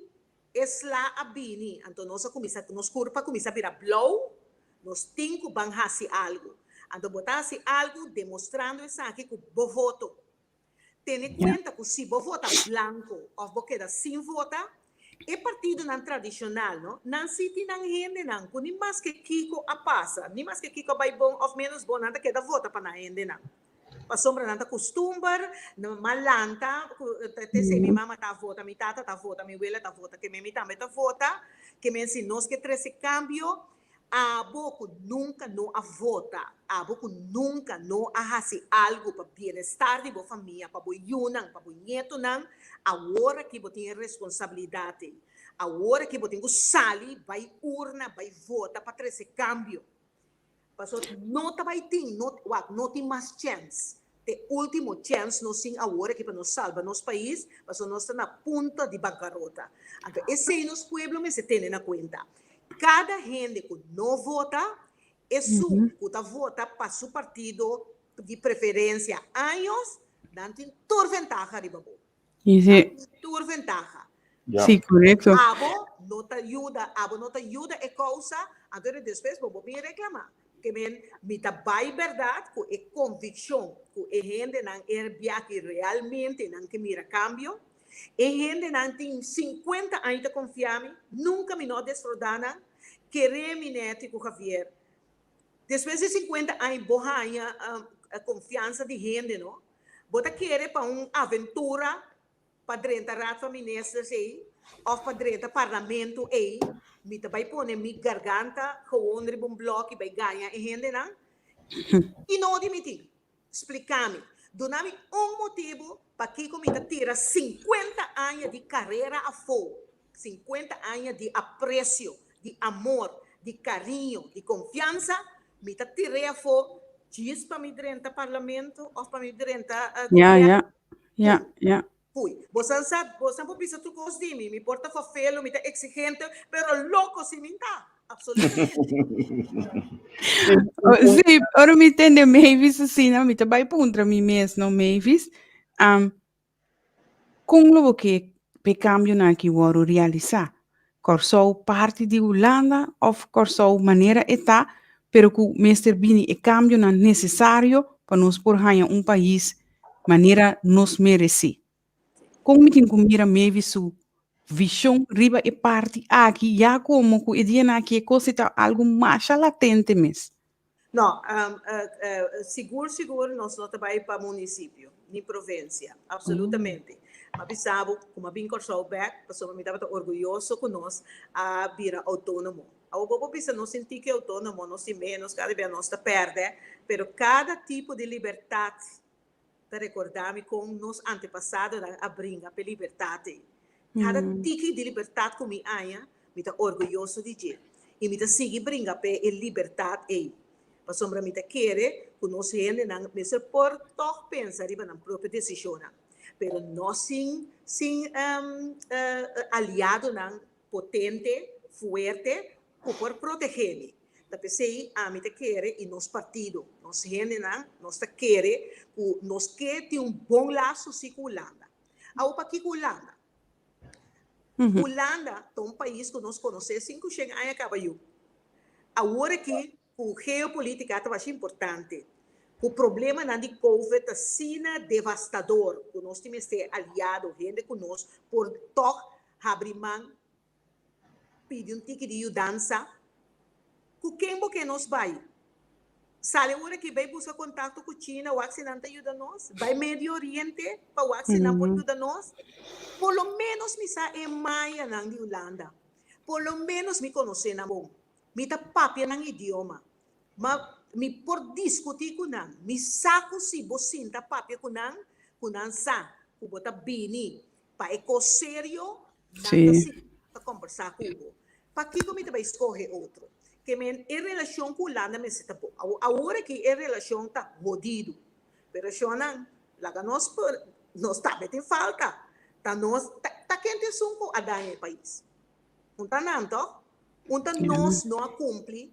E sla a bini, anto nos a kuminsá, nos kurpa a kuminsá bira blou, nos tin ku ban hasi algu. Anto bo ta hasi algu demostrando esaki ku bo voto. Tene kuenta ku si bo vota blanko òf bo keda sin vota, e partidonan tradishonal no, nan si tin nan hendenan ku ni maske kiko a pasa, ni maske kiko a bai bon òf ménos bon, nan ta keda vota pa nan hendenan. Pasobra nan ta kustumber, m'a lanta ku t'esei mi mama ta vota, mi tata ta vota, mi wela ta vota, ke men mi tambe ta vota, ke men si nos ke trese kambio, Abo ku nunka no a vota, abo ku nunka no a hasi algu pa bienestar di bo famia, pa bo yunan, pa bo ñetonan, awor aki bo tin e responsabilidat ei. Awor aki bo tin ku sali bai urna, bai vota pa trese kambio. Pasobra no ta bai tin, no, wak, no tin mas chèns. Te último chèns nos tin awor aki pa nos salba nos pais, pasobra nos ta na punto di bankarota. Anto esei nos pueblo mester tene na kuenta. Kada hende ku no vota, esun ku ta vota pa su partido di preferensia años, nan tin tur ventaha riba bo. Nan tin tur ventaha. Sí, korekto. Abo no ta yuda, abo no ta yuda e kousa, anto despues bo bo bin reklamá. Ke men, mi ta bai bèrdat ku e konvikshon ku e hendenan e biaha realmente nan ke mira kambio. E hendenan tin sinkuenta aña ta konfia mi, nunka mi no a desfraudá nan. Kere mi Netty ku Javier, despues di sinkuenta aña bo haña konfiansa di hende no. Bo ta kere pa un aventura pa drenta Raad van Ministers ei of pa drenta Parlamento ei, mi ta bai pone mi garganta gewoon riba un blok i bai gaña e hendenan? I no di mi tin. Splika mi. Duna mi un motibu pakiko mi ta tira sinkuenta aña di karera afó, sinkuenta aña di apresio, di amor, di kariño, di konfiansa, mi ta tir'é afó djis pa mi drenta Parlamento òf pa mi drenta gobièrnu? Ja, ja. Pui. Bosan sa, bosan por bisa tur kos di mi, mi por ta fafelo, mi ta exigente, pero loko si mi ta, absolutamente. Sí, ora mi tende Mavis asina, mi ta bai puntra mi mes, no, Mavis, um, kon lo bo ke p'e kambionan aki wòrdu realisá? Kòrsou parti di Hulanda òf Kòrsou manera e ta, pero ku mester bini e kambionan nesesario pa nos por haña un pais manera nos meresé. Kon mi tin ku mira Mavis su vishon riba e parti aki ya komo ku e dianan aki e kos ei ta algu masha latente mes? No, sigur sigur nos no ta bai pa munisipio ni provinsia, absolutamente. M'a bisa bo ku m'a bin Kòrsou bèk pasobra mi tabata orguyoso ku nos a bira outónomo. Awor bo por bisa nos sinti ku e outónomo, nos tin ménos, kada bia nos ta pèrdè, pero kada tipo di libertat ta rekordá mi kon nos antepasadonan a bringa p'e libertat ei. Kada tiki di libertat ku mi haña, mi ta orguyoso di dje i mi ta sigui bringa p'e e libertat ei, pasobra mi ta kere ku nos hendenan mester por tòg pensa riba nan propio desishonnan, pero no sin sin aliadonan potente, fuerte, ku por protegé mi. Ta p'esei ami ta kere i nos partido, nos hendenan, nos ta kere ku nos ke tin un bon laso si ku Hulanda. Awor pakiko Hulanda? Hulanda ta un pais ku nos konosé 500 aña kaba yu. Awor aki ku geopolitika ta masha importante, ku problemanan di covid ta asina devastador ku nos tin mester aliado, hende ku nos por tòg habri man pidi un tiki di yudansa. Ku ken bo ke nos bai? Sali ora ki bai buska kontakto ku China wak si nan ta yuda nos. Bai Medio Oriente pa wak si nan por yuda nos. Por lo ménos mi sa e mayanan di Hulanda. Por lo ménos mi konosé nan bon. Mi ta papia nan idioma. Ma mi por diskutí ku nan. Mi sa ku si bo sinta papia ku nan, ku nan sa ku bo ta bini pa e kos serio, nan ta sinta ta kombersá ku bo. Pakiko mi ta bai skohe otro? Ke men e relashon ku Hulanda mester ta bon. Awor aki e relashon ta hodidu. Pero shonnan, laga nos por, nos tambe tin falta. Ta nos, ta ken ta esun ku a daña e pais? Un ta nan tòg? Un ta nos no a kumpli,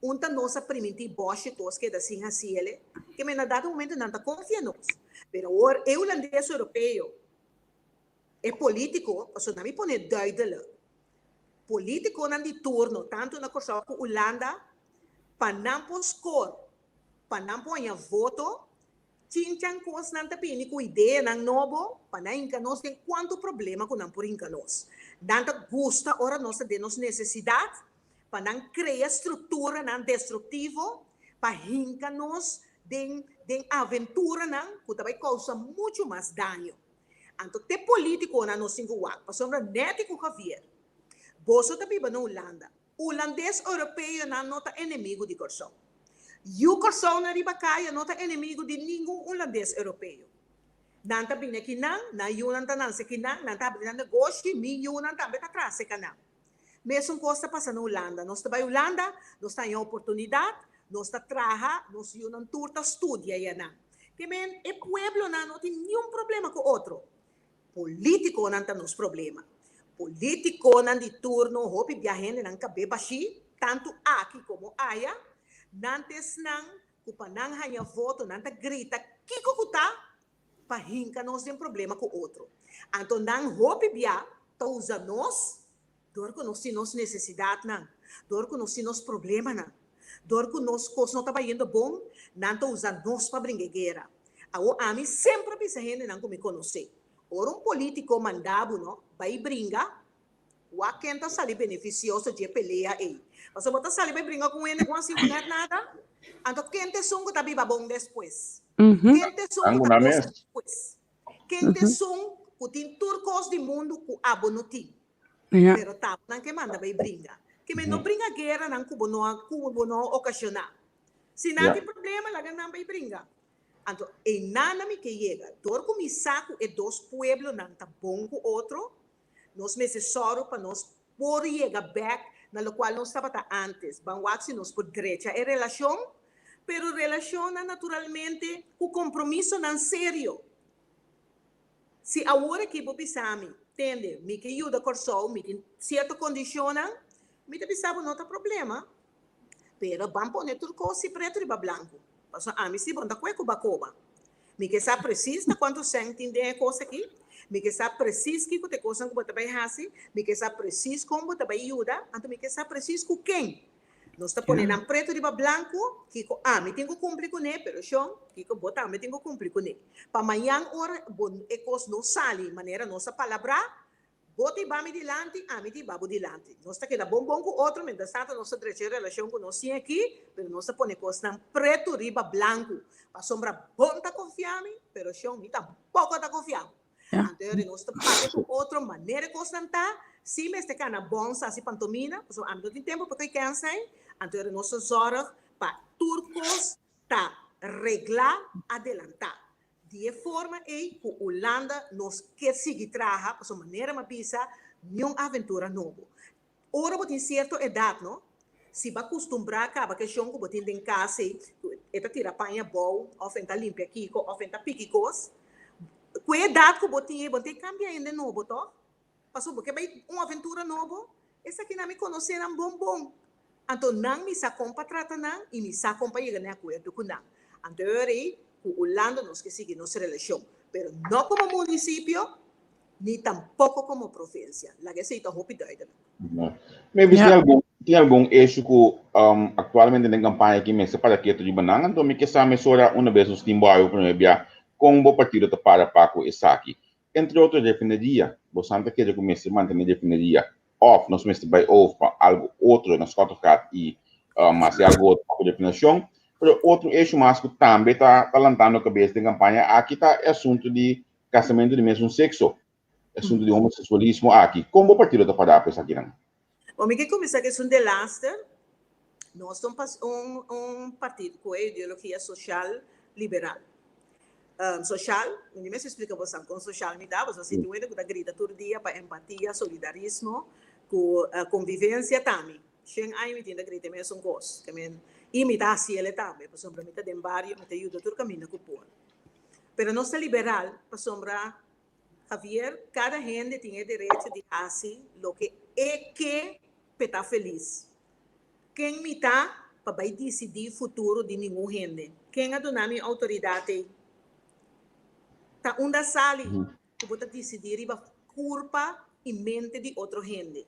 un ta nos a primintí bòshi kos keda sin hasi ele. Ke men na dado momento nan ta konfia nos. Pero awor e hulandes europeo E polítiko, pasobra mi pone duidelijk, polítikonan di turno tantu na Kòrsou ku Ulanda pa nan por skor, pa nan por haña voto, Chinchan kosnan ta bini ku ideanan nobo pa nan hinka nos den kuantu problema ku nan por hinka nos. Nan ta gusta ora nos ta den nos nesesidat pa nan krea strukturanan destruktivo pa hinka nos den den aventuranan ku ta bai kousa muchu mas daño. Anto te politikonan nos tin ku wak pasobra Netty ku Javier boso ta biba na Hulanda. Hulandes Europeonan no ta enemigu di Kòrsou. Yu Kòrsounan riba kaya no ta enemigu di ningun Hulandes Europeo. Nan ta bini akinan, nan yunan ta nanse akinan, nan ta habri nan negoshi, mi yunan tambe ta trase kanan. Mesun kos ta pasa na Hulanda. Nos ta bai Hulanda, nos ta haña oportunidat, nos ta traha, nos yunan tur ta studia yanan. Ke men e pueblonan no tin niun problema ku otro. Politiconan ta nos problema. Politiconan di turno hopi bia hendenan cabe bashi, tanto aki como aya. Nan ta esnan cu pa nan haña voto nan ta grita kico cu ta pa hinca nos den problema cu otro. Anto nan hopi bia ta usa nos Dor ku nos tin nos nesesidatnan, dor ku nos tin nos problemanan, dor ku nos kos no ta bayendo bon, nan ta usa nos pa bringa e guera. Awor ami semper a bisa hendenan ku mi konosé, ora un polítiko manda bo no bai bringa, wak ken ta sali benefisioso dje pelea ei. Pasobra bo ta sali bai bringa ku un hende ku a hasi bo nèt nada, anto ken ta esun ku ta biba bon despues? Ken ta esun ku ta gosa despues? Ken ta esun ku tin tur kos di mundu ku abo no tin? Pero tabo nan ke manda bai bringa. Ke men no bringa guera nan ku bo no a ku bo no a okashoná. Si nan tin problema laga nan bai bringa. Anto einan nan mi ke yega. Dor ku mi sa ku e dos pueblonan ta bon ku otro, nos mester sòru pa nos por yega bèk na lokual nos tabata ántes. Ban wak si nos por drecha e relashon, pero relashonnan naturalmente ku kompromisonan serio. Si awor aki bo bisa mi, Tende, mi ke yuda Kòrsou, mi tin sierto kondishonnan, mi ta bisa bo no ta problema, pero ban pone tur kos si pretu riba blanku, pasobra ami si bo no ta kue ku bakoba. Mi ke sa presis ta kuantu sèn tin den e kos aki, mi ke sa presis kiko ta e kosnan ku bo ta bai hasi, mi ke sa presis kon bo ta bai yuda, anto mi ke sa presis ku ken. Nos ta pone nan pretu riba blanku, kiko ami tin ku kumpli kuné, pero shon, kiko bo tambe tin ku kumpli kuné. Pa mañan ora bo e kos no sali manera nos a palabrá, bo ta hiba mi dilanti, ami ta hiba bo dilanti. Nos ta keda bon bon ku otro, mientras tanto nos ta drecha e relashon ku nos tin aki, pero nos ta pone kosnan pretu riba blanku, pasobra bo no ta konfia mi, pero shon, mi tampoko ta konfia bo. Anto e nos ta papia ku otro manera e kosnan ta, si mester kana bons hasi pantomina, pasobra ami no tin tempu pa koe kènsei, anto e nos ta zòrg pa tur kos ta reglá adelantá. Di e forma ei ku Hulanda nos ke sigui traha, pasobra manera mi a bisa, niun aventura nobo. Ora bo tin sierto edat no, si bo a kustumbrá kaba ku e shon ku bo tin den kas ei, ku e ta tira paña abou òf e ta limpia kiko òf e ta piki kos, ku e edat ku bo tin ei bo no tin kambia hende nobo tòg? Pasobra bo ke bai un aventura nobo, esakinan mi konosé nan bon bon. Anto nan mi sa kon pa trata nan i mi sa kon pa yega na e akuerdo ku nan. Anto e ora ei ku Hulanda nos ke sigui nos relashon, pero no komo munisipio, ni tampoco como provincia. Laga esey ta hopi duidelijk. Maybe tin algun tin algun issue ku um, aktualmente den kampaña aki mester para ketu riba nan, anto mi ke sa mesora una bes nos tin bo awe prome bia kon bo partido ta para pa ku esaki. Entre otro refineria, bo san ta kere ku mester mantene refineria òf nos mester bai over pa algu otro na Schottegat i um, hasi algu otro pa ku refinashon. Pero otro issue mas ku tambe ta ta lantando kabes den kampaña aki ta e asuntu di Kasamentu di mesun sekso, e asuntu di homoseksualismo aki, kon bo partido ta pará pa esakinan? Bon, mi ke kuminsá ku esun delaster. Nos ta un un un partido ku e ideologia soshal liberal. Soshal, mi no mester splika bosan kon soshal mi ta, pasobra si tin hende ku ta grita tur dia pa empatia, solidarismo, ku konvivensia ta mi. Shen aña mi tin ta grita e mesun kos. Ke men, i mi ta hasiel e tambe, pasobra mi ta den bario, mi ta yuda tur kaminda ku por. Pero nos ta liberal pasobra Javier, cada hende tin e derecho di haci loke e ke p'e ta felis. Ken mi ta pa bai dicidi futuro di ningun hende? Ken a duna mi e autoridad ei? Ta unda sali cu bo ta dicidi riba curpa y mente di otro hende?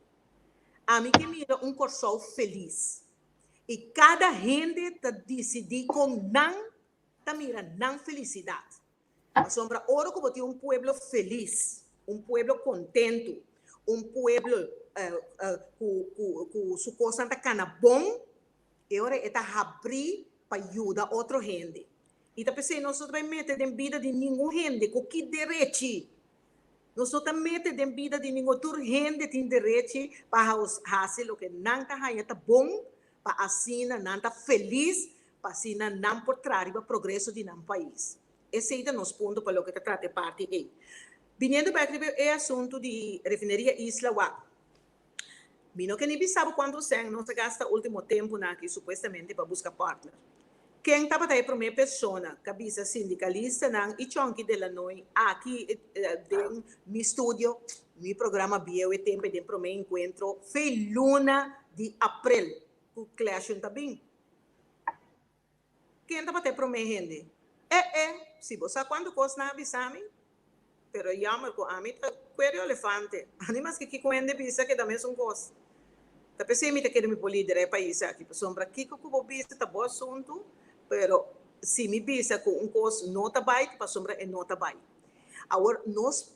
Ami ke mira un Corsou felis y cada hende ta dicidi con nan. ta mira nan felisidat. Pasobra ora ku bo tin un pueblo felis, un pueblo kontentu, un pueblo ku su kosnan ta kana bon, e ora e ta habrí pa yuda otro hende. I ta p'esei nos no ta bai mete den bida di ningun hende ku ki derechi. Nos no ta mete den bida di ningun, tur hende tin derechi pa hasi loke nan ta haña ta bon, pa asina nan ta felis, pa asina nan por traha riba progreso di nan pais. Esei ta nos punto pa loke ta trata e parti ei. Biniendo bek riba e asuntu di Refineria Isla wak, mi no ke ni bisa bo kuantu sèn nos a gasta ultimo tempunan aki supuestamente pa buska partner. Ken tabata e promé persona ka bisa sindikalistanan i Chonky de Lanoy aki den mi studio, mi programa bieu e tempu den promé enkuentro fe luna di aprel ku Kleshon ta bin? Ken tabata e promé hende? E e, si bo sa kuantu kos nan a bisa mi. Pero jammer ku ami ta kuer di olefante. Ani maske kiko hende bisa keda mesun kos. Ta p'esei mi ta kere mi por lidera e pais aki, pasobra kiko ku bo bisa ta bo asuntu, pero si mi bisa ku un kos no ta bai ta pasobra e no ta bai. Awor nos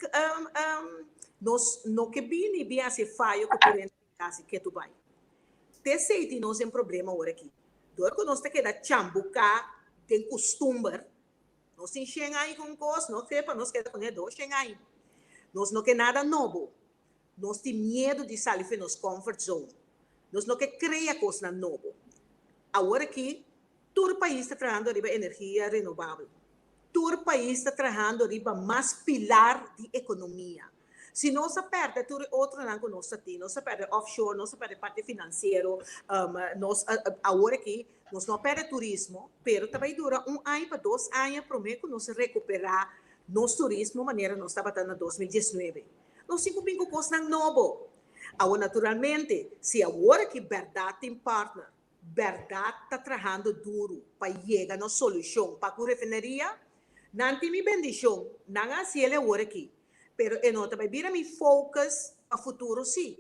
nos no ke bini bin hasi e fayo ku tur hende a hasi ketu bai. T'esei tin nos den problema awor aki. Dor ku nos ta keda chambuká den kustumber, Nos tin shen aña ku un kos, no ke pa nos keda kuné dos shen aña. Nos no ke nada nobo. Nos tin miedu di sali for nos comfort zone. Nos no ke krea kosnan nobo. Awor aki, tur pais ta trahando riba energia renobabel. Tur pais ta trahando riba mas pilar di ekonomia. Si nos a pèrdè tur e otronan ku nos ta tin, nos a pèrdè offshore, nos a pèrdè parti finansiero, nos awor aki nos no a pèrdè turismo, pero ta bai dura un aña pa dos aña promé ku nos rekuperá nos turismo manera nos tabata na 2019. Nos tin ku bin ku kosnan nobo. Awor naturalmente, si awor aki bèrdat tin partner, bèrdat ta trahando duru pa yega na solushon pa ku refineria, nan tin mi bendishon, nan a hasiel awor aki. Pero e no ta bai bira mi focus pa futuro si.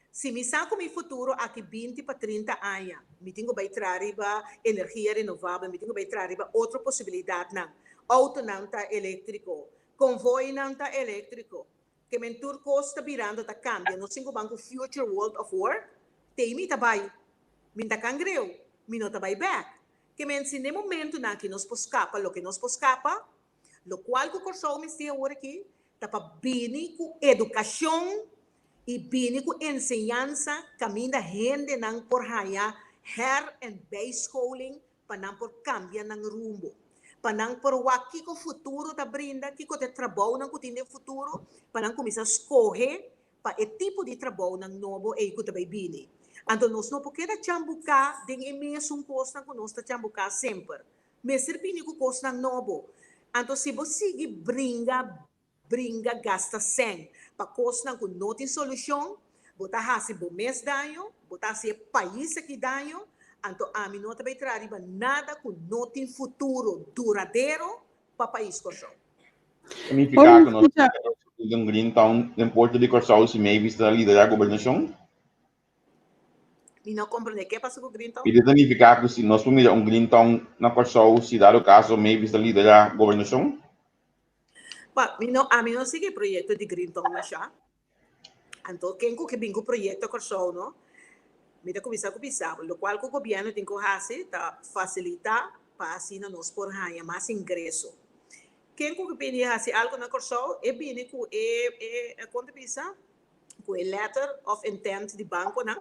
Si mi sa cu mi futuro aki binti pa trinta aña, mi tin cu bai traha riba energia renovabel, mi tin cu bai traha riba otro posibilidadnan. Autonan ta electrico, convoynan ta electrico, ke men tur cos ta birando ta cambia. Nos tin cu ban cu future world of work, tei mi ta bai. Mi ta cangreu, mi no ta bai bek. Ke men si n'e momentonan aki nos por scapa loke nos por scapa, Lokual ku Kòrsou mester awor aki ta pa bini ku edukashon i bini ku enseñansa kaminda hendenan por haña her en bijscholing pa nan por kambia nan rumbo, pa nan por wak kiko futuro ta brinda, kiko ta e trabounan ku tin den futuro, pa nan kuminsá skohe pa e tipo di trabounan nobo ei ku ta bai bini. Anto nos no por keda chambuká den e mesun kosnan ku nos ta chambuká semper. Mester bini ku kosnan nobo. Anto si bo sigui bringa, bringa, gasta sèn pa kosnan ku no tin solushon, bo ta hasi bo mes daño, bo ta hasi e pais aki daño. Anto ami no ta bai traha riba nada ku no tin futuro duradero pa pais Kòrsou. Significa ku nos ta un green town den Puerto di Kòrsou si Mavis ta lidera gobernashon? Mi no comprende. Ke pasa ku Green Town? I ta nifiká ku si nos por mira un Green Town na Kòrsou, si dado kaso Mavis ta liderá gobernashon? Ba, mi no, ami no sigui e proyekto di Green Town masha. Anto ken ku ke bin ku proyekto Kòrsou no, mi ta kuminsá ku bisa bo, lokual ku gobièrnu tin ku hasi ta fasilitá pa asina nos por haña mas ingreso. Ken ku ke bini hasi algu na Kòrsou, e bini ku e, e, kon ta bisa? Ku e letter of intent di bankonan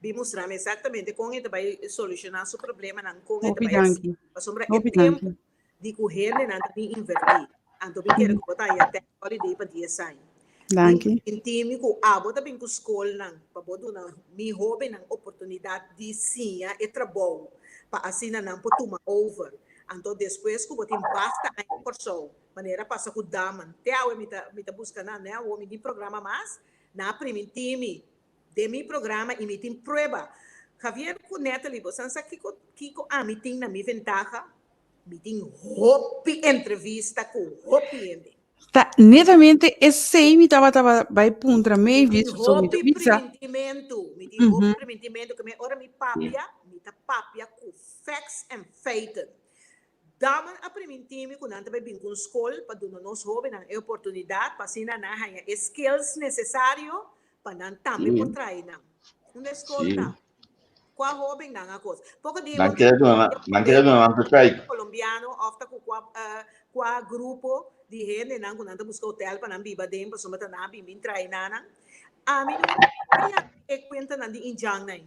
bin mustra mi exactamente kon e ta bai solushoná su problemanan, kon e ta Hopi bai hasi. danki. Pasobra e Hopi tempu danki. di ku hendenan ta bin invertí, anto mi kere ku bo ta haña tax holiday pa dies aña. Bin Danki. primintí mi ku abo ta bin ku skolnan pa bo duna mi hóbennan oportunidat di siña e trabou pa asina nan por tuma over. Anto despues ku bo tin basta aña na Kòrsou, Manera pasa ku Daman. Te awe mi ta mi ta buska nan, ne? Awor mi tin programa mas. Nan a primintí mi den mi programa i mi tin prueba. Javier ku Natalie, bosan sa kiko kiko ami tin na mi ventaha? Mi tin hopi entrevista ku hopi hende. Ta netamente esei mi tabata bai puntra Mi Mavis, tin pasobra mi ta hopi bisa. primintimentu, mi tin hopi primintimentu, ku mi ora mi papia, mi ta papia ku facts en feiten. Daman a primintí mi ku nan ta bai bin ku un skol pa duna nos hóbennan e oportunidat pa asina nan haña e skills nesesario pa nan tambe por traha nan. Unda e skol ta? Kua hóbennan a kos? Poko di Nan kere duna nan, nan kere duna nan perfect. Kolombiano òf ta ku kua kua grupo di hendenan ku nan ta buska hotel pa nan biba den pasobra ta nan a bin bin traha nan. Ami no a e kuentanan di indjannan.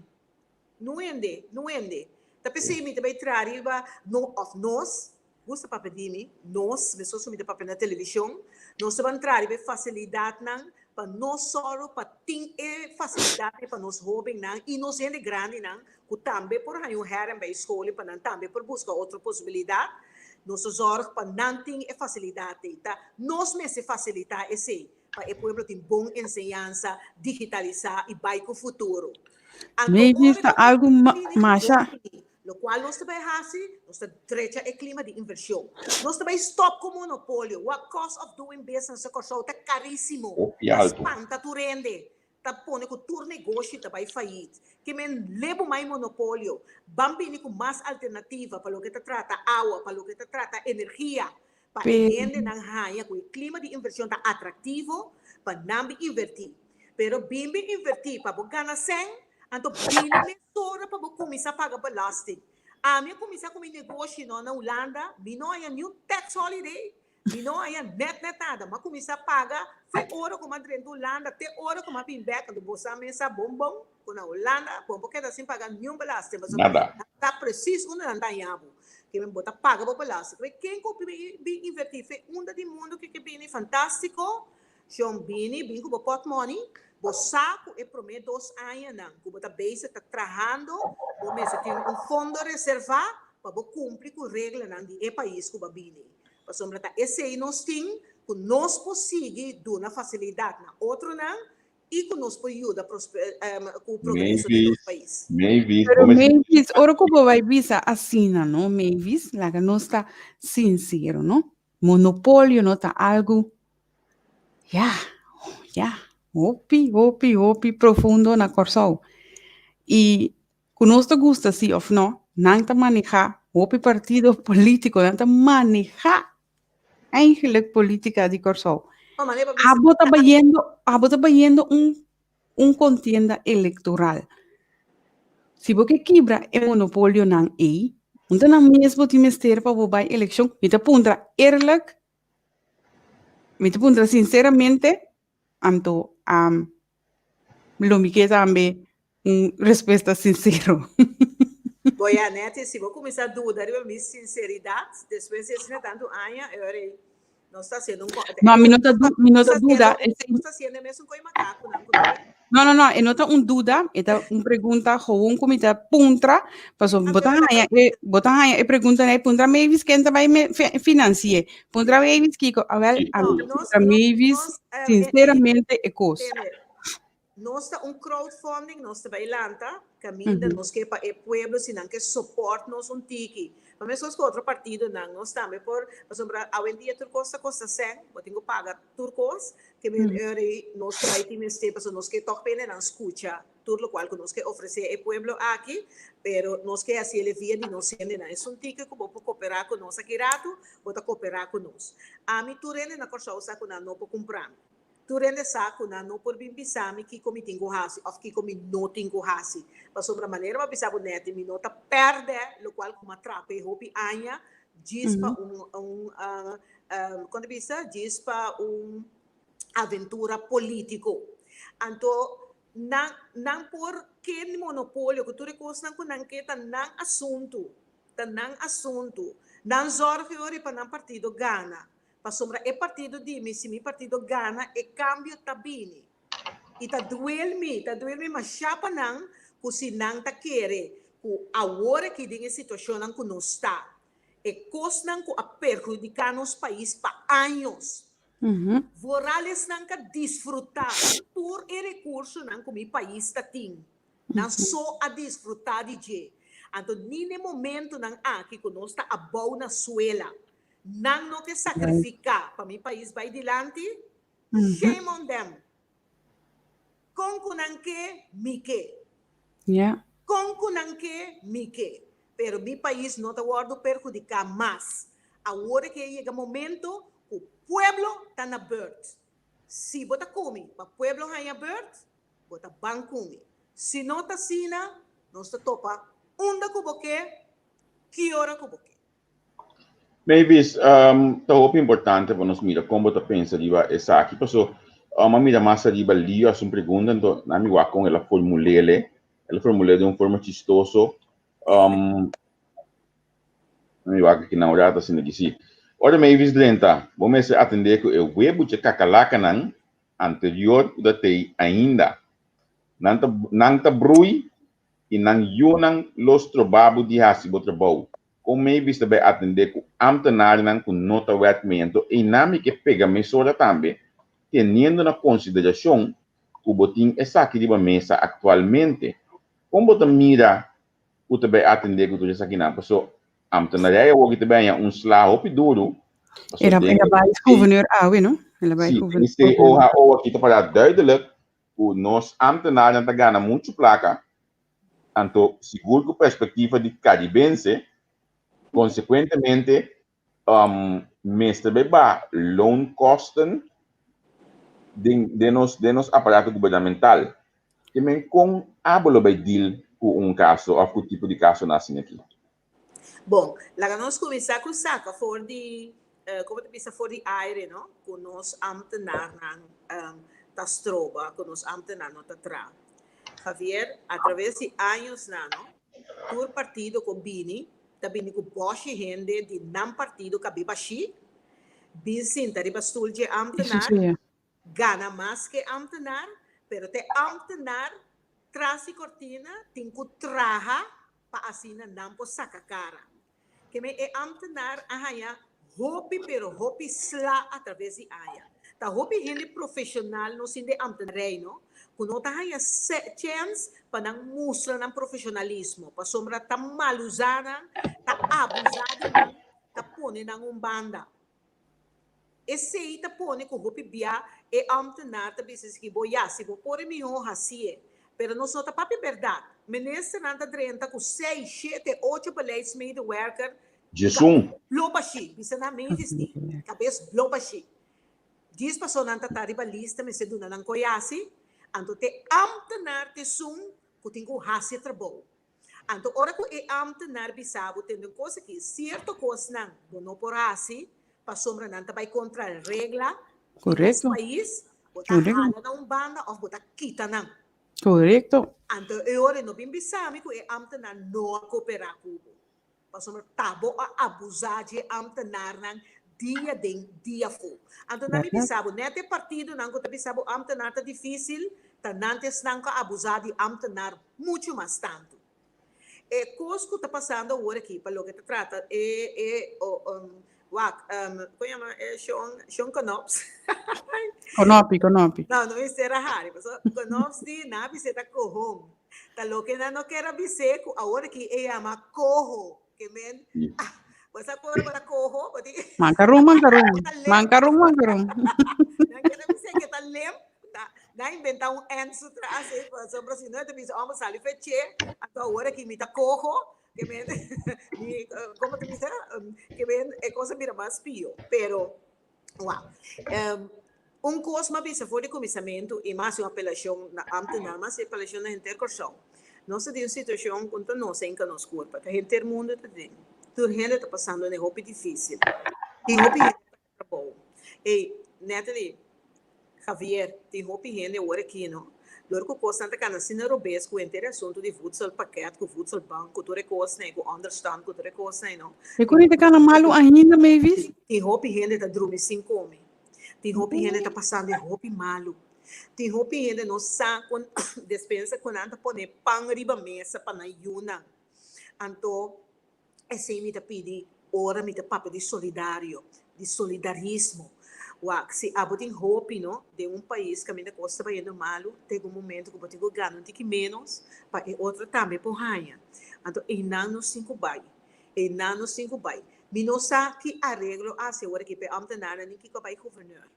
No hende, no hende. Ta p'esei mi ta bai traha riba no òf nos, gusta papia di mi, nos, meskos ku mi ta papia na televishon, nos ta ban traha riba e fasilidatnan pa nos sòru pa tin e fasilidatnan pa nos hóbennan i nos hende grandinan ku tambe por haña un hèrèn bai skol i pa nan tambe por buska otro posibilidat. Nos ta zòrg pa nan tin e fasilidat ei. Ta nos mester fasilitá esei. Pa e pueblo tin bon enseñansa, digitalisá i bai ku futuro. Anto Maybe ora ta ku algu ma klínika masha. bini, lokual nos ta bai hasi, nos ta drecha e klima di invershon. Nos ta bai stòp ku monopolio. Wak cost of doing business na Kòrsou ta karísimo, Hopi ta altu. spanta tur hende, ta pone ku tur negoshi ta bai fayit. Ke men lebu mai monopolio, ban bini ku mas alternativa pa loke ta trata awa, pa loke ta trata energia, Pa e hendenan haña ku e klima di invershon ta atraktivo pa nan bin invertí. Pero bin bin invertí pa bo gana sèn, anto bini mesora pa bo kuminsá paga belasting. Ami a kuminsá ku mi negoshi no na Hulanda, mi no haña niun tax holiday, mi no haña nèt nèt nada. Mi a kuminsá paga fe ora ku mi a drenta Hulanda te ora ku mi a bin bèk. Anto bo sa mes sa bon bon ku na Hulanda bo no por keda sin paga niun belasting pasobra Nada. nan sa presis unda nan ta haña bo. Ke men bo ta paga bo belasting. Ke ken ku bin inverti fe unda di mundu ke ke bini fantástiko. Shon bini, bin ku bo pòtmòni. Bo sa ku e promé dos añanan ku bo ta bezig ta trahando, bo mester tin un fondo reservá pa bo kumpli ku reglanan di e pais ku bo a bini. Pasobra ta esei nos tin ku nos por sigui duna fasilidat na otronan i ku nos por yuda ku progreso di nos pais. Mavis, Pero Mavis, ora ku bo bai bisa asina, no, Mavis, laga nos ta sinsero, no? Monopolio no ta algu, ya, ya, hopi, hopi, hopi profundo na Kòrsou. I ku nos ta gusta si òf no, nan ta manehá hopi partido polítiko, nan ta manehá Eigenlijk politica di Kòrsou. Abo ta bayendo, abo ta bayendo un, un contienda electoral. Si bo ke kibra e monopolionan ei, unta nan mes bo tin mester pa bo bai eleccion? Mi ta puntra eerlijk, mi ta puntra sinceramente, Anto lo mi ke tambe un respuesta sincero. Boy Annette, si bo cuminsa duda riba mi sinceridad despues di asina tanto aña, e ora ei nos ta haciendo un No, mi no ta mi no ta duda. Nos ta haciendo e mesun coi macacunan cu ta. No, no, no, e no ta un duda, e ta un pregunta gewoon cu mi ta puntra, pasobra bo ta haña e, bo ta haña e pregunta nei, puntra Mavis ken ta bai me financi'e, puntra Mavis kiko, awel, ami ta puntra Mavis sinceramente e kos. Nos ta un crowdfunding, nos ta bai lanta, kaminda nos ke pa e pueblo si nan ke support nos un tiki. Pa meskos ku otro partidonan, nos tambe por, pasobra awendia tur kos ta kosta sèn, bo tin ku paga tur kos, ke men ora nos ta bai tin mester pasobra nos ke tòg pende nan skucha tur lokual ku nos ke ofresé e pueblo aki, pero nos ke hasi el via di nos hendenan. Esun tiki ku bo por koperá ku nos aki ratu, bo ta koperá ku nos. Ami tur hende na Kòrsou sa ku nan no por kumpra mi. Tur hende sa ku nan no por bin bisa mi kiko mi tin ku hasi òf kiko mi no tin ku hasi. Pasobra manera bo a bisa bo nèt, mi no ta pèrdè lokual ku mi a trapa e hopi aña djis pa un un kon ta bisa djis pa un aventura polítiko. Anto nan nan por ke monopolio ku tur e kosnan ku nan ke ta nan asuntu, ta nan asuntu. Nan zòrg yori pa nan partido gana. Pasobra e partido di mi, si mi partido gana e kambio ta bini. I ta duel mi, ta duel mi mashá pa nan ku si nan ta kere ku awor aki den e situashonnan ku nos ta, E kosnan ku a perhudiká nos pais pa años. Voralesnan ka disfrutá tur e rekursonan ku mi pais ta tin. Nan so a disfrutá di dje. Anto ni n'e momentunan aki ku nos ta abou na suela, nan no ke sakrifiká pa mi pais bai dilanti? Shame on them! Kon ku nan ke, mi ke. Kon ku nan ke, mi ke. Pero mi pais no ta wòrdu perhudiká mas. Awor ke yega momento ku pueblo ta na beurt. Si bo ta kumi pa pueblo haña beurt, bo ta ban kumi. Si no ta asina, nos ta topa unda ku bo ke, ki ora ku bo ke. Mavis, ta hopi importante pa nos mira kon bo ta pensa riba esaki, paso a mira mas ariba Lio hasi un pregunta, anto nan mi wak kon el a formul'é, el a formul'é den un forma chistoso. Mi wak aki nan un rato asina ki si. Ora Mavis drenta, bo mester atendé ku e webu dje kakalakanan anterior ku ta tei ainda. Nan ta nan ta brui i nan yunan lo stroba bo di hasi bo trabou. Kon Mavis ta bai atendé ku ámtenarnan ku no ta wèrk mee? Anto einan mi ke pega mesora tambe, teniendo na konsiderashon ku bo tin esaki riba mesa aktualmente. Kon bo ta mira ku ta bai atendé ku tur esakinan? Paso ámtenarei awor ki ta bai haña un sla hopi duru, paso El a den el a bai e gouverneur awe, no? El a bai Sí, gouverneur. den e COHO aki ta pará duidelijk ku nos ámtenarnan ta gana muchu plaka, anto sigur ku perspektiva di karibense, konsekuentemente mester bai baha loonkosten den den nos den nos aparato gubernamental. Ke men kon abo lo bai deal ku un kaso òf ku tipo di kasonan asina aki? Bon, laga nos kuminsá ku saka for di, komo ta bisa, for di aire, no? Ku nos ámtenarnan ta stroba, ku nos ámtenar no ta traha. Javier, atraves di añosnan, no, tur partido ku bini ta bini ku bòshi hende di nan partido ka biba ashí, bin sinta riba stul dje ámtenar, gana mas ke ámtenar, pero te ámtenar tras di kortina tin ku traha pa asina nan por saka kara. Keme e ámtenar a haña hopi pero hopi sla atraves di aña. Ta hopi hende profeshonal nos tin den ámtenarij no, ku no ta haña chèns pa nan mustra nan profeshonalismo pasobra ta malusá nan, ta abusá di nan, ta pone nan un banda. Esei ta pone ku hopi bia e ámtenar ta bisa esaki, Bo ya, si bo por e mihó hasié. Pero nos no ta papia bèrdat. Ministernan ta drenta ku seis, shete, ocho beleidsmedewerker Djesun. blo bashí. Bisa nan Mavis di, kabes blo bashí. Djis paso nan ta ta riba lista mester duna nan koi hasi, anto t'e ámtenar t'esun ku tin ku hasi e trabou. Anto ora ku e ámtenar bisa bo tende un kos aki, sierto kosnan bo no por hasi pasobra nan ta bai kontra regla di nos pais, bo ta hala nan un banda òf bo ta kita nan. Korekto. Anto e ora e no bin bisa mi ku e ámtenar no a koperá ku bo. Pasobra ta bo a abusá dje ámtenarnan dia den dia afó. Anto nan mi bisa bo, nèt e partidonan ku ta bisa bo ámtenar ta difísil, ta nan ta esnan ku a abusá di ámtenar muchu mas tantu. E kos ku ta pasando awor aki pa loke ta trata e e wak kon yama e shon shon Knops? Konopi, konopi. No, no mester a hari, pasobra Knops di nan a bis'é ta kohon. Ta loke nan no kier a bis'é ku awor aki e yama koho, ke men bo sa ku ora bo ta koho bo tin Mankarun, mankarun. bo ta lemp. Mankarun, mankarun. Nan kier a bis'é ke ta lemp, ta nan a inventá un ènt su tras ei, pasobra si no e ta bisa, oh, bo sali feché, anto awor aki mi ta koho, ke men mi komo ta bisa, ke men e kos a bira mas pio. Pero Wak, un kos m'a bisa for di kuminsamentu i m'a hasi un apelashon na ámtenar, m'a hasi apelashon na henter Kòrsou. Nos ta den un situashon ku no ta nos enka nos kulpa, ta henter mundu ta den. Tur hende ta pasando den hopi difísil. Tin hopi hende pa trabou. Ey, Natalie, Javier, tin hopi hende awor aki no. Dor ku kosnan ta kana asina robes ku henter e asuntu di voedselpakket, ku voedselbank, ku tur e kosnan ei, ku onderstand, ku tur e kosnan ei no. E ku ta kana malu ainda, Mavis? Tin hopi hende ta drumi sin kome. Tin hopi hende ta pasando e hopi malu. Tin hopi hende no sa kon despensa ku nan ta pone pan riba mesa pa nan yunan. Anto Esei mi ta pidi ora mi ta papia di solidario, di solidarismo. Wak, si abo tin hopi, no, den un pais kaminda kos ta bayendo malu, ta yega un momento ku bo tin ku gana un tiki ménos pa e otro tambe por haña. Anto einan nos tin ku bai. Einan nos tin ku bai. Mi no sa ki areglo a hasi awor aki pa e ambtenarnan ni kiko a bai guverneur.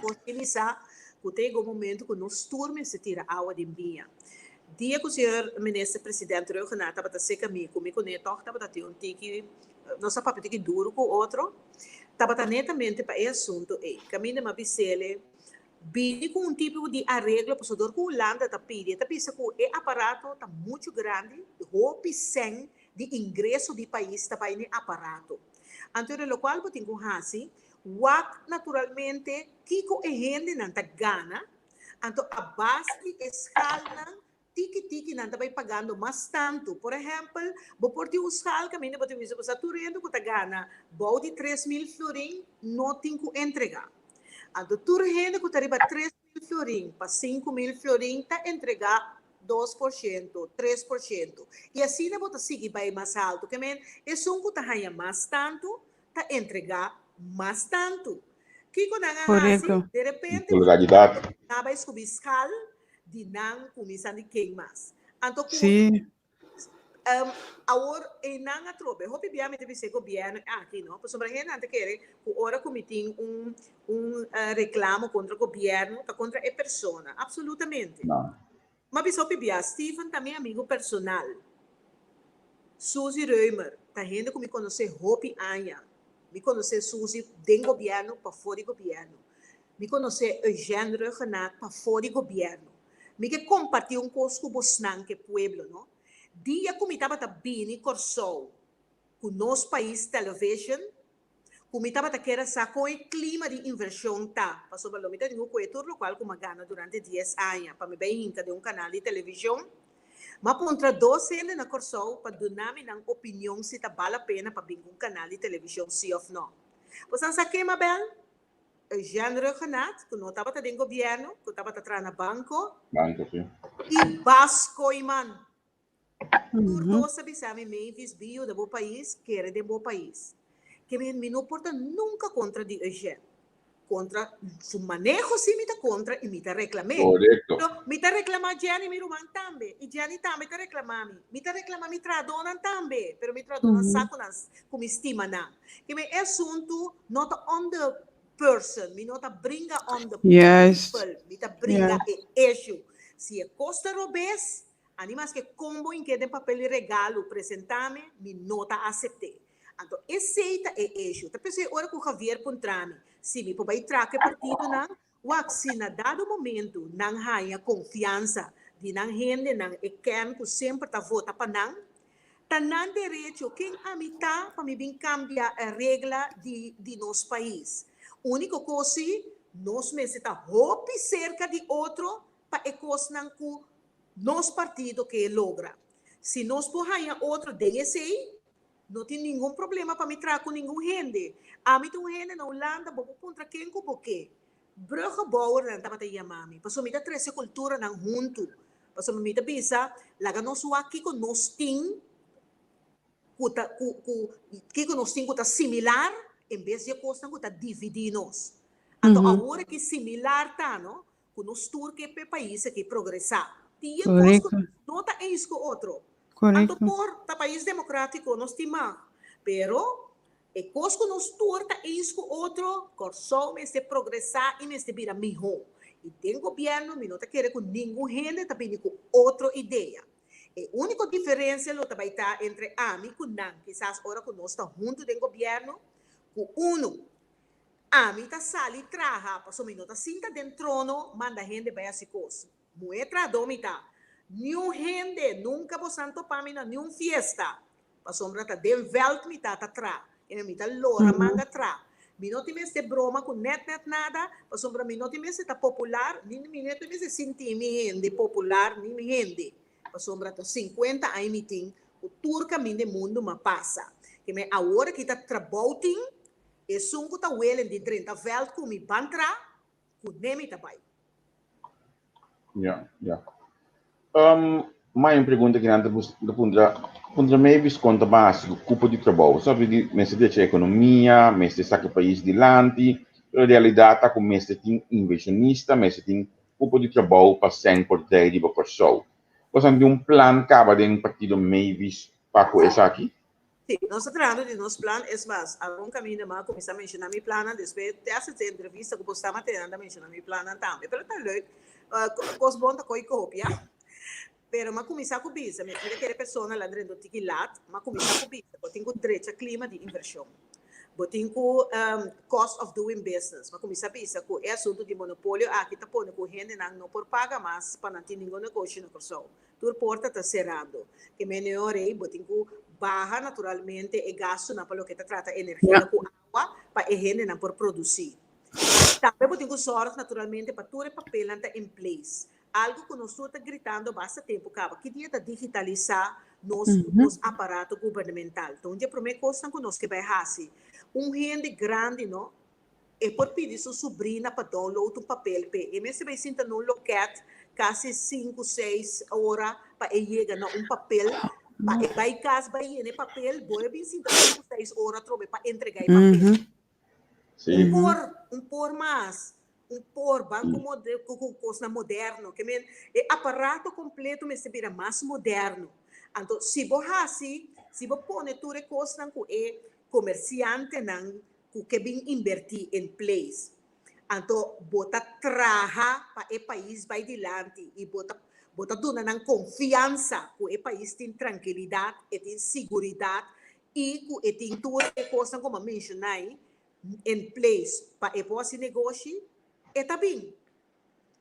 Kos di mi sa ku ta yega un momento ku nos tur mester tira awa den biña. Dia ku señor Minister President Rhuggenaath tabata seka mi ku mi kuné tòg tabata tin un tiki, nos a papia un tiki duru ku otro, tabata netamente pa e asuntu ei. Kaminda mi a bis'ele bini ku un tipo di areglo pasobra dor ku Hulanda ta pidi, e ta bisa ku e aparato ta muchu grandi, hopi sèn di ingreso di pais ta bai n'e aparato. Anto di lokual bo tin ku hasi, wak naturalmente kiko e hendenan ta gana. Anto a base di e schalnan, tiki tiki nan ta bai pagando mas tantu. Por ehempel, bo por tin un schal kaminda bo ta bisa bo sa tur hende ku ta gana bou di 3000 florin no tin ku entrega. Anto tur hende ku ta riba 3000 florin pa 5000 florin ta entrega 2%, 3%. I asina bo ta sigui bai mas haltu. Ke men esun ku ta haña mas tantu ta entregá mas tantu. Kiko nan a hasi? Korekto. De repente Solidaridat. nan a bai skubi skal di nan kuminsá di ken mas. Anto ku Sí. awor einan atrobe hopi bia mi ta bisa e gobièrnu aki no, pasobra hendenan ta kere ku ora ku mi tin un un reklamo kontra gobièrnu ta kontra e persona. Apsolutamente. No. Mi a bisa hopi bia, Steven ta mi amigu personal. Suzy Römer ta hende ku mi konosé hopi aña. Mi konosé Suzy den gobièrnu, pafó di gobièrnu. Mi konosé Eugène Rhuggenaath pafó di gobièrnu. Mi ke kompartí un kos ku bosnan, ku e pueblo, no. Dia ku mi tabata bini Kòrsou ku Nos Pais Television, ku mi tabata kier a sa kon e klima di invershon ta, pasobra lo mi ta dihu ku e tur lokual ku mi a gana durante dies aña pa mi bai hinka den un kanal di televishon. Mi a puntra dos hende na Kòrsou pa duna mi nan opinion si ta bal a pena pa bin ku un kanal di televishon si òf nò. Boso a sa ke, Mabel? Eugène Rhuggenaath, ku no tabata den gobièrnu, ku tabata traha na banko, Banko, si. i Bas Kooijman. Tur dos a bisa mi, Mavis, bi yuda bo pais, kere den bo pais. Ke mi, mi no por ta nunka kontra di Eugène. Kontra su maneho sí mi ta kontra i mi ta reklam'é. Korekto. Pero mi ta reklamá Jenny, mi ruman tambe, i Jenny tambe ta reklamá mi. Mi ta reklamá mi trahadónan tambe, pero mi trahadónan sa ku nan, ku mi stima nan. Ke mi e asuntu no ta on the person, mi no ta bringa on the people, mi ta bringa e issue. Si e kos ta robes, Ani maske kon bo ink'é den papel di regalo presentá mi, mi no ta asept'é. Anto esei ta e issue. Ta p'esei ora ku Javier puntra mi si mi por bai traha ku e partidonan, wak si na dado momento nan haña konfiansa di nan hendenan, e kern ku semper ta vota pa nan, ta nan derecho. Ken ami ta pa mi bin kambia e regla di di nos pais? Úniko kos si, nos mester ta hopi serka di otro pa e kosnan ku nos partido ke logra. Si nos por haña otro den esei, no tin ningun problema pa mi traha ku ningun hende. Ami ta un hende na Hulanda, bo por puntra ken ku bo ke. Bruggenbouwernan tabata yama mi, pasobra mi ta trese kulturanan huntu. Pasobra mi ta bisa, laga nos wak kiko nos tin ku ta ku ku kiko nos tin ku ta similar en bes di e kosnan ku ta dividí nos. Anto awor aki similar ta, no? Ku nos tur ke p'e pais aki progresá. Tin yen kos ku nos no ta eens ku otro. Anto por ta pais demokratiko nos tin mag. Pero e kos ku nos tur ta eens ku otro, Kòrsou mester progresá i mester bira mihó. I den gobièrnu mi no ta kere ku ningun hende ta bini ku otro idea. E úniko diferensia lo ta bai ta entre ami ku nan, kisas ora ku nos ta huntu den gobièrnu, ku unu Ami ta sali traha pasobra mi no ta sinta den trono manda hende bai hasi kos. Muhé trahadó mi ta. Niun hende nunka bosan topa mi na niun fiesta pasobra ta den vèlt mi ta ta tra i mi ta lora manga tra. Mi no tin mester broma ku nèt nèt nada pasobra mi no tin mester ta popular ni mi no tin mester sinti mi hende popular ni mi hende pasobra ta sinkuenta aña mi tin ku tur kaminda e mundu m'a pasa. Keme awor aki ta trabou tin Esun ku ta welen di drenta vèlt ku mi ban tra, ku ne mi ta bai. Ya, ya. Um, mai un pregunta ki nan ta bus, ta puntra, puntra Mavis kon ta basi ku kupo di trabou. Sabi di mester drecha ekonomia, mester saka pais dilanti, pero realidat ta ku mester tin invershonista, mester tin kupo di trabou pa sèn por drei riba Kòrsou. Boso tin un plan kaba den partido Mavis pa ku esaki? Sí, nos ta trahando di nos plan, es mas, algun kaminda mi a kuminsá menshoná mi plannan, despues te hasta e entrevista ku bo staba teniendo a menshoná mi plannan tambe, pero ta leuk, kos bon ta koi kopia. Pero m'a kuminsá ku bisa, mi ta kere persona la drenta un tiki lat, m'a kuminsá ku bisa, bo tin ku drecha klima di invershon. Bo tin ku cost of doing business. M'a kuminsá bisa ku e asuntu di monopolio aki ta pone ku hendenan no por paga mas pa nan tin ningun negoshi na Kòrsou. Tur porta ta serando. Ke mene ora ei bo tin ku baha naturalmente e gastunan pa loke ta trata energia ku awa pa e hendenan por produsí. Tambe bo tin ku sòrg naturalmente pa tur e papelnan ta in place. Algu ku nos tur ta gritando basta tempu kaba, ki dia ta digitalisá nos nos aparato gubernamental? Ta un di e promé kosnan ku nos ke bai hasi. Un hende grandi no, e por pidi su subrina pa download un papel p'e. E mester bai sinta na un lokèt kasi sinku, seis ora pa e yega na un papel, pa e bai kas bai yena e papel, bo e bin sinta sinku, seis ora atrobe pa entregá e papel. Un por, un por mas. Un por ban ku ku kosnan moderno. Ke men e aparato kompleto mester bira mas moderno. Anto si bo hasi, si bo pone tur e kosnan ku e komersiantenan ku ke bin inbertí in place, anto bo ta traha pa e pais bai dilanti i bo ta bo ta duna nan konfiansa ku e pais tin trankilidat, e tin siguridat i ku e tin tur e kosnan ku mi a menshoná ei in place pa e por hasi negoshi, e ta bin.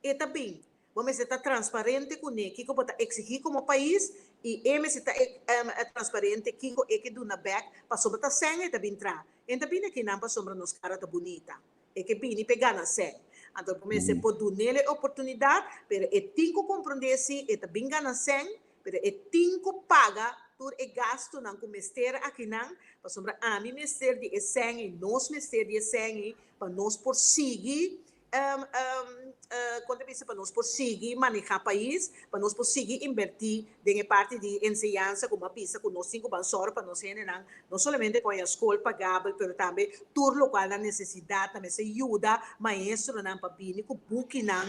E ta bin. Bo mester ta transparente kuné kiko bo ta eksigí komo pais i e mester ta transparente kiko e ke duna bèk pasobra ta sèn e ta bin traha. E no ta bini akinan pasobra nos kara ta bunita. E ke bini pa e gana sèn. Anto bo mester por dunel e oportunidat, pero e tin ku komprondé si e ta bin gana sèn, Pero e tin ku paga tur e gastunan ku mester akinan, pasobra ami mester di e sèn ei, nos mester di e sèn ei pa nos por sigui kon ta bisa, pa nos por sigui manehá pais, pa nos por sigui inbertí den e parti di enseñansa ku mi a bisa ku nos tin ku ban sòru pa nos hendenan no solamente ku haya skol pagabel, pero tambe tur lokual nan nesesidat, nan mester yuda maestronan pa bini ku bukinan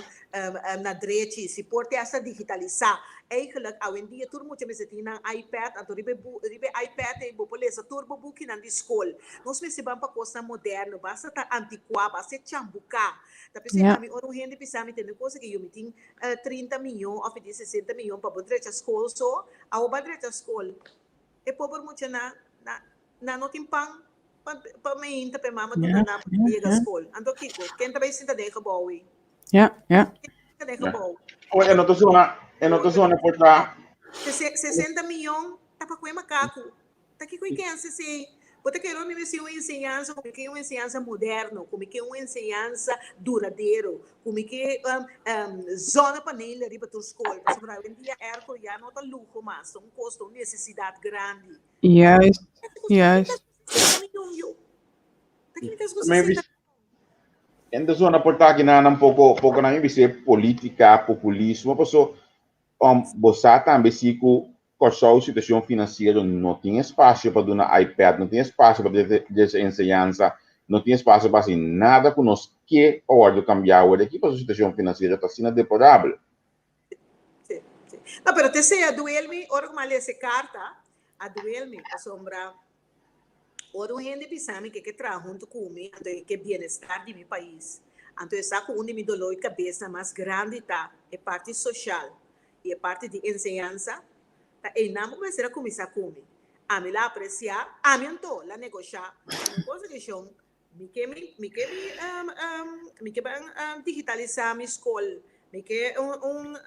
na drechi, si por te hasta digitalisá. Eigenlijk awendia tur mucha mester tin nan iPad, anto riba e bu riba e iPad ei bo por lesa tur bo bukinan di skol. Nos mester ban pa kosnan moderno, basta ta antikuá, basta e chambuká. Ta p'esei ami ora un hende bisa mi tende kos aki, yo mi tin 30 miyon òf mi tin 60 miyon pa bo drecha skol so, awo bo a drecha skol. E pober muchanan na nan no tin pan pa pa meinta pa e mama duna nan pa nan yega skol. Anto kiko? Ken ta bai sinta den gebou ei? Ja, ja. Sinta den gebou. Oye, e no ta zona, e no ta zona por ta. 60 miyon ta pa kue makaku. Ta kiko i kense esei? Bo ta kere mi mester un enseñansa, ku mi ke un enseñansa moderno, ku mi ke un enseñansa duradero, ku mi ke zonnepanelen riba tur skol. Pasobra awendia airco ya no ta luho mas, ta un kos, ta un nesesidat grandi. Juist, juist. En de zona por ta aki nan poko poko nan bisa politica, populismo, paso um, bo sa tambe si ku Kòrsou situashon finansiero no tin espasio pa duna iPad, no tin espasio pa desa enseñansa, no tin espasio pa hasi nada ku nos ke pa wòrdu kambiá awor aki paso situashon finansiero ta asina deplorabel. Sí, sí. No, pero te sea duelmi ora ku mi a lesa e karta, a duel mi pasobra ora un hende bisa mi ke ke traha huntu ku mi anto e ke bienestar di mi pais anto e sa ku un di mi dolor di kabesnan mas grandi ta e parti soshal i e parti di enseñansa ta einan bo mester a kuminsá ku mi ami la apresiá ami anto la negoshá un cosa di shon Mi ke mi mi ke mi mi ke ban digitalisá mi skol. Mi ke un un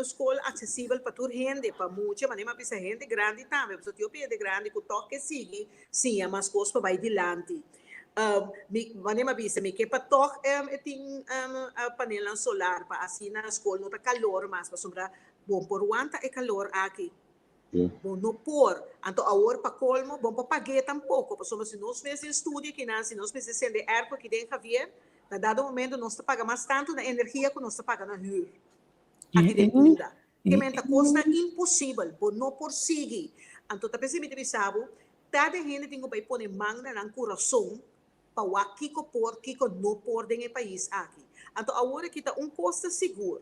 skol aksesibel pa tur hende, pa mucha, manera mi a bisa hende grandi tambe, pasobra tin hopi hende grandi ku tòg ke sigui siña mas kos pa bai dilanti. Mi manera mi a bisa mi ke pa tòg e tin panelnan solar pa asina skol no ta kalor mas, pasobra bo por wanta e kalor aki. Bo no por. Anto awor pa colmo bo no por pagu'é tampoco, pasobra si nos mester studia kinan, si nos mester sende airco aki den Javier, na dado momento nos ta paga mas tanto na energia cu nos ta paga na huur aki den Punda. Ke men ta cosnan imposibel, bo no por sigui. Anto ta p'esei mi ta bisa bo, cada hende tin cu bay pone man na nan curason pa wak kiko por, kiko no por den e pais aki. Anto awor aki ta un kos ta sigur,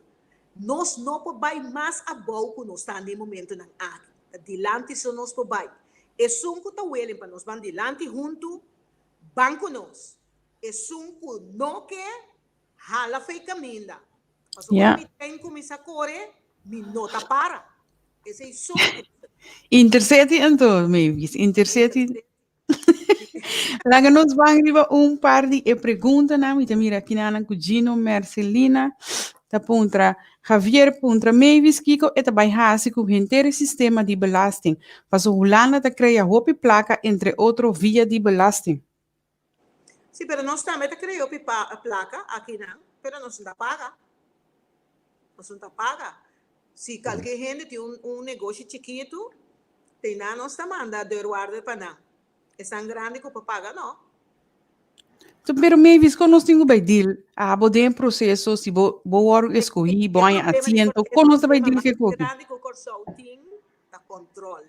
nos no por bai mas abou ku nos ta na e momentunan aki. Ta dilanti so nos por bai. Esun ku ta willing pa nos ban dilanti huntu, ban ku nos. Esun ku no ke, hala fei kaminda. Pasobra ora mi tren kuminsá kore, mi no ta para. Esei so mi ta bisa. Intercity anto, Mavis, Intercity. Laga nos ban riba un par di e preguntanan. Mi ta mira aki nan ku Gino Mercelina ta puntra, Javier puntra Mavis kiko e ta bai hasi ku henter e sistema di belasting, paso Hulanda ta krea hopi plaka entre otro via di belasting. Sí, pero nos tambe ta krea hopi plaka akinan, pero nos no ta paga. Nos no ta paga. Si kalke hende tin un negoshi chikitu, te nan nos ta manda deurwaarder pa nan. Esnan grandi ku por paga no. Pero Mavis, kon nos tin ku bai deal? Abo den e proseso, si bo bo wòrdu eskohí, bo haña asiento, kon nos ta bai deal ku e koki? E problema grandi ku Kòrsou tin ta kòntròl.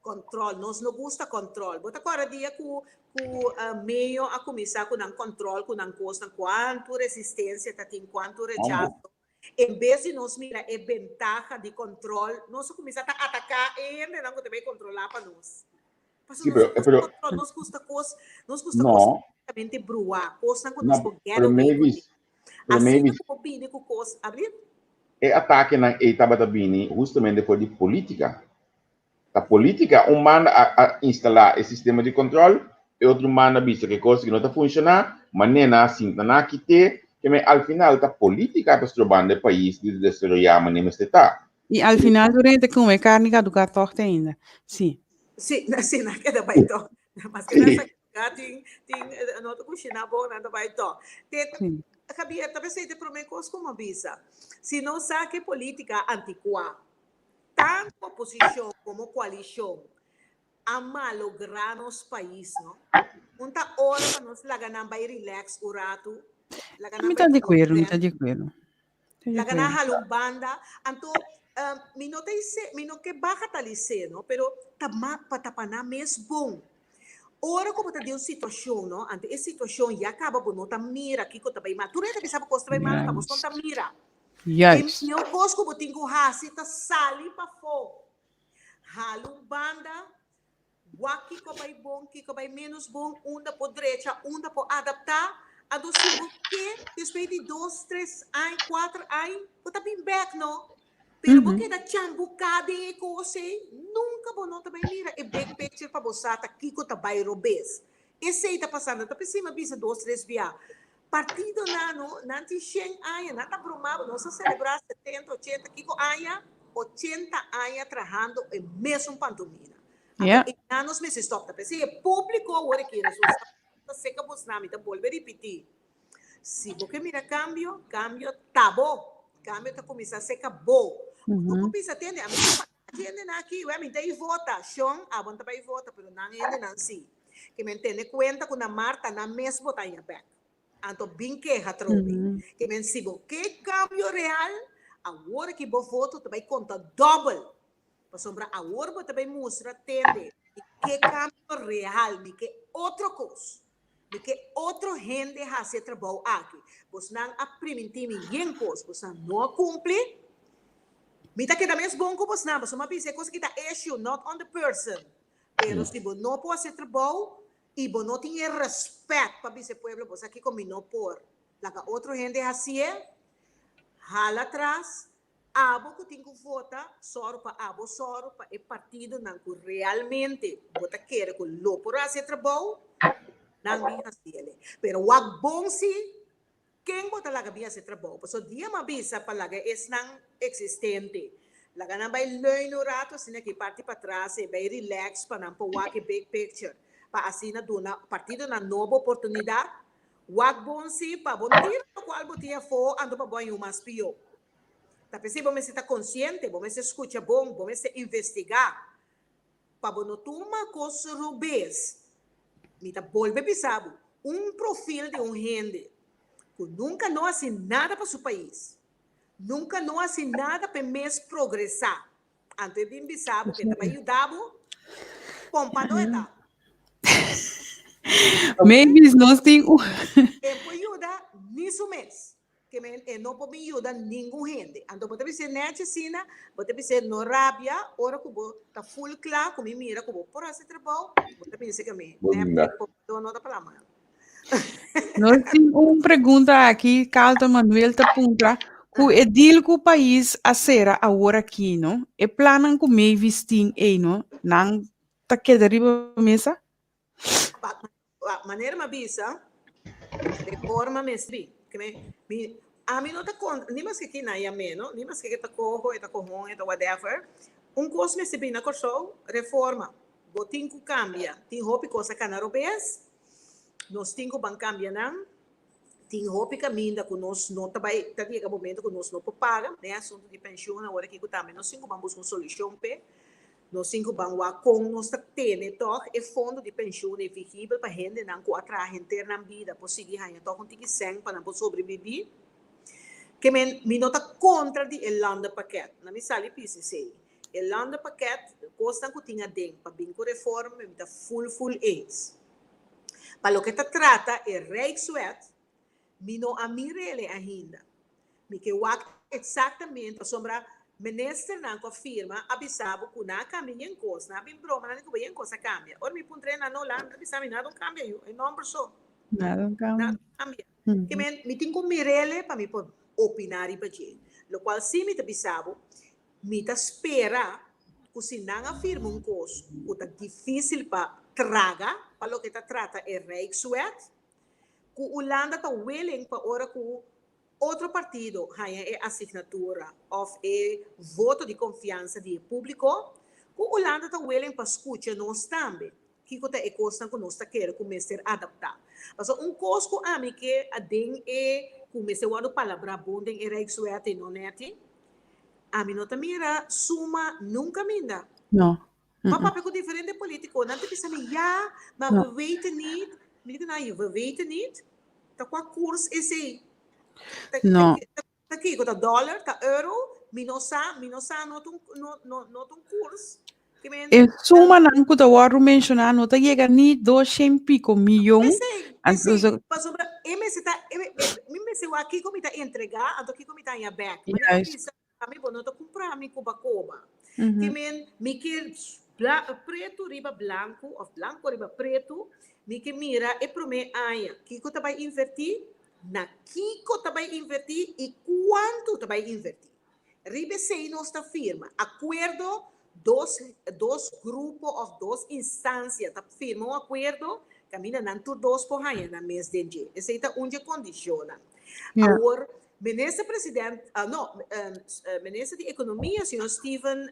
Kòntròl, nos no gusta kòntròl. Bo ta kòrda dia ku ku Mayo a kuminsá ku nan kòntròl, ku nan kosnan, kuantu resistensia ta tin, kuantu rechaso. En bes di nos mira e bentaha di kòntròl, nos a kuminsá ta ataká e hendenan ku ta bai kontrolá pa nos. Sí, Pasobra pero, nos gusta pero, kòntròl, nos gusta kos, nos gusta kos no, práktikamente bruá, kosnan ku nos no, por get pero away Mavis, kuné. pero Asina Mavis, ku bo bini ku kos, abri? e atakenan ei tabata bini hustamente for di polítika. Ta polítika, un banda a a instalá e sistema di kòntròl, e otro banda a bisa ku e kos aki no ta funshoná, manera nan a sinta nan a kit'é, ke men al final ta polítika ta strobando e pais di desaroyá manera mester ta. I al final tur hende kome karni kaduká tòg te ainda. Sí. Sí, sí, nan keda bai tòg. Maske nan sa kaduká tin tin no ta kushiná bon, nan ta bai tòg. Te Sí. Javier, ta p'esei ta e promé kos ku mi a bisa. Si nos sa ku e polítika antikuá, tantu oposishon komo koalishon a malográ nos pais, no? Un ta ora pa nos laga nan bai relax un ratu, laga nan Mi bai ta di tuma un akuerdo, mi ta rèst. di akuerdo. Ta di Laga nan akuerdo. hala un banda. Anto, mi no ta isé, mi no ke bagatalis'é, no, pero ta ma, pa ta pa nan mes bon. Ora ku bo ta den un situashon, no, anto e situashon ya kaba bo no ta mira kiko ta bai mal. Tur hende ta bisa bo kos ta bai mal, ta bo son ta Juist. mira. E Juist. mihó kos ku bo tin ku hasi ta sali pafó. Hala un banda, wak kiko bai bon, kiko bai ménos bon, unda por drecha, unda por adaptá. Anto si bo ke, despues di dos, tres aña, kuater aña, bo ta bin bèk no. Pero bo keda chambuká den e kos ei, nunka bo no ta bai mira e big picture pa bo sa ta kiko ta bai robes. Esei ta pasando. Ta p'esei mi a bisa dos, tres bia. Partidonan no, nan tin shen aña, nan ta broma bo, nos a selebrá setenta, ochenta, kiko aña? Ochenta aña trahando e mesun pantomina. Anto Ja. einan nos mester stòp. Ta p'esei e públiko awor e kere ta seka bosnan, mi ta bolbe ripití, si bo ke mira kambio, kambio ta bo. Kambio ta kuminsá seka bo. Bo no por bisa, tende, ami ta paga hendenan aki, wè, mi ta i vota. Shon, abo no ta bai vota, pero nan hendenan sí. Ke men tene kuenta ku na mar ta nan mes bo ta haña bèk. Anto bin keha atrobe. Ke men si bo ke kambio real, awor aki bo voto ta bai konta dòbel. Pasobra awor bo ta bai mustra tende mi ke kambio real, mi ke otro kos. Mi ke otro hende hasi e trabou aki. Bosnan a primintí mi yen kos, bosnan no a kumpli. Mi ta keda mes bon ku bosnan, pasobra mi a bisa e kos aki ta issue, not on the person. Pero si bo no por hasi e trabou y bo no tin e respet pa bisa e pueblo bo sa kico mi no por laga otro hende hacié, hala atras, abo cu tin cu vota, sòru pa abo sòru pa e partidonan cu realmente bo ta kere cu lo por haci e trabou, nan bin haciele. Pero wak bon si Ken bo ta laga bin hasi trabou? Pasobra dia mi a bisa pa laga esnan eksistente, laga nan bai leun un ratu asina ki parti patras e bai relax pa nan por wak e big picture, pa asina duna partidonan nobo oportunidat. Wak bon si pa bo no tira lokual bo tin afó anto pa bo haña un mas pió. Ta p'esei bo mester ta konsiente, bo mester skucha bon, bo mester investigá. Pa bo no tuma kos robes, mi ta bolbe bisa bo, un profil di un hende ku nunka no hasi nada pa su pais, nunka no hasi nada pa e mes progresá, anto e bin bisa bo ku e ta bai yuda bo, pompadó e ta. Maybe nos tin un. E por yuda ni su mes. Ke men e no por bin yuda ningun hende. Anto bo ta bis'é nèchi asina, bo ta bis'é no rabia ora ku bo ta ful kla ku mi mira ku bo por hasi trabou, bo ta bisa ke mi nèp e no ta pala mal. Nos tin un pregunta aki, Carlton Manuel ta puntra. Ku e deal ku pais a sera awor aki no, e plannan ku Mavis tin ei no, nan ta keda riba mesa? Pa manera mi a bisa, reforma mester bin. Ke mi, mi, ami no ta kontra, ni maske ki nan yam'é no, ni maske ke ta koho, e ta kohon, e ta whatever, un kos mester bin na Kòrsou, reforma. Bo tin ku kambia. Tin hopi kos a kana robes, nos tin ku ban kambia nan. Tin hopi kaminda ku nos no ta bai, ta yega momento ku nos no por paga. Den asuntu di penshun awor aki ku tambe nos tin ku ban buska un solushon p'e. Nos tin ku ban wak kon nos ta tene tòg e fondo di penshun evigibel pa hendenan ku a traha henter nan bida por sigui haña tòg un tiki sèn pa nan por sobrebibí. Ke men, mi no ta kontra di e landenpakket. Na mi sali pisa esei. E landenpakket, kosnan ku tin aden pa bin ku reforma, mi ta ful ful eens. Pa loke ta trata e Rijkswet, mi no a mir'ele ainda. Mi ke wak eksaktamente pasobra ministernan ku a firma a bisa bo ku nan a kambia yen kos, nan a bin broma, nan di ku bo yen kos a kambia. Ora mi puntr'e nan no la, nan a bisa mi nada un kambia yu, e nòmber so. Nada un kambia. Nada un kambia. Ke men, mi tin ku mir'ele pa mi por opiná riba dje. Lokual si mi ta bisa bo, Mi ta spera ku si nan a firma un kos ku ta difísil pa traga pa loke ta trata e Rijkswet, ku Hulanda ta willing pa ora ku otro partido haña e asignatura òf e voto di konfiansa di e públiko, ku Hulanda ta willing pa skucha nos tambe kiko ta e kosnan ku nos ta kere ku mester adaptá. Pasobra un kos ku ami ke aden e ku mester wòrdu palabrá bon den e Rijkswet ei no nèti, Ami no ta mira suma nunca minda. No. Ma papia cu diferente politico, nan ta bisa mi, ja, maar No. we weten niet. Mi di nan, we weten niet? Ta cua koers esey? Ta, No. ta, ta kiko? Ta dollar? Ta euro? Mi no sa, mi no sa, no ta un, no, no, no ta un koers. Ke men, E sumanan ku ta wòrdu menshoná no ta yega ni doshen piko miyon. P'esei, p'esei, Anto, pasobra e mester ta, e, e, mi mester wak kiko mi ta entregá, anto kiko mi ta haña bèk. Manera Juist. bisa, ami bo no ta kumpra mi koba koba. Mhm. Ke men, mi ke bla, pretu riba blanku òf blanku riba pretu, mi ke mira e promé aña kiko ta bai invertí, na kiko ta bai invertí i kuantu ta bai invertí. Riba esei nos ta firma akuerdo, dos dos grupo òf dos instansia ta firma un akuerdo kaminda nan tur dos por haña nan mes den dje. Esei ta un dje kondishonnan. Awor, Minister President, no, Minister di Ekonomia, señor Steven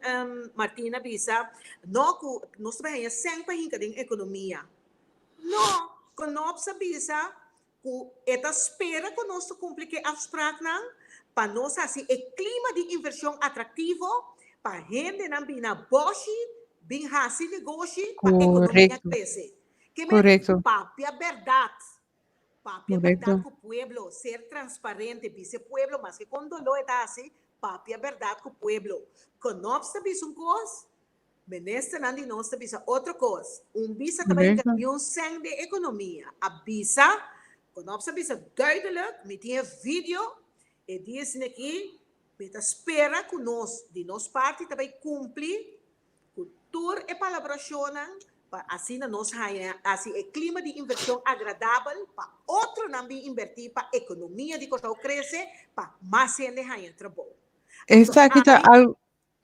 Martin a bisa, no ku nos ta bai haña sèn pa hinka den ekonomia. No, Knops a bisa ku e ta spera ku nos ta kumpli ku e afspraknan pa nos hasi e klima di invershon atraktivo pa hendenan bin na bòshi bin hasi negoshi pa ekonomia krese. Ke men papia bèrdat, papia bèrdat ku pueblo, ser transparente, bisa e pueblo maske kon doló e ta hasi, papia bèrdat ku pueblo. Knops ta bisa un kos, Ministernan di nos ta bisa otro kos. Un bisa ta bai niun sèn den ekonomia. A bisa, Knops a bisa duidelijk, mi tin e video, e di esina aki, mi ta spera ku nos di nos parti ta bai kumpli ku tur e palabrashonnan pa asina nos haña hasi e klima di invershon agradabel pa otronan bin inbertí pa ekonomia di Kòrsou krese pa mas hende haña trabou. Esaki ta algu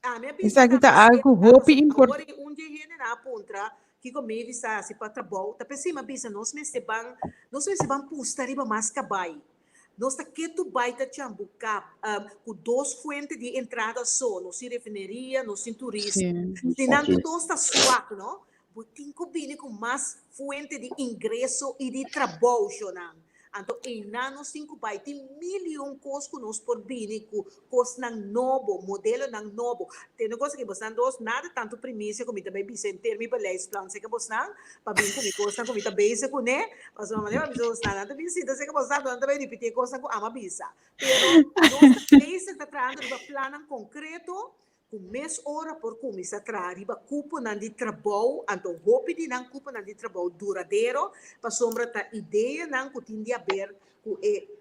Ami a bisa Esaki ta tambe algu sier, hopi pasobra impor. awor ei un di e hendenan a puntra kiko Mavis ta hasi pa trabou, ta p'esei mi a bisa nos mester ban, nos mester ban pusta riba mas kabai. Nos ta ketu bai ta chambuká ku dos fuente di entrada so, nos tin refineria, nos tin turismo. Si nan tur dos ta swak, no? Bo tin ku bini ku mas fuente di ingreso i di trabou, shonnan. Anto einan nos tin ku bai. Tin mil i un kos ku nos por bini ku kosnan nobo, modelonan nobo. Tene kos aki bosnan dos nada tantu primisia ku mi ta bai bisa henter mi beleidsplan seka bosnan pa bin ku mi kosnan ku mi ta bezig kuné. Pasobra manera mi a bisa bosnan, nan ta bin sinta seka bosnan, nan ta bai ripití e kosnan ku ami a bisa. Pero nos ta bezig ta trahando riba plannan konkreto ku mes ora por kuminsá traha riba kuponan di trabou, anto hopi di nan kuponan di trabou duradero, pasobra ta ideanan ku tin di haber ku e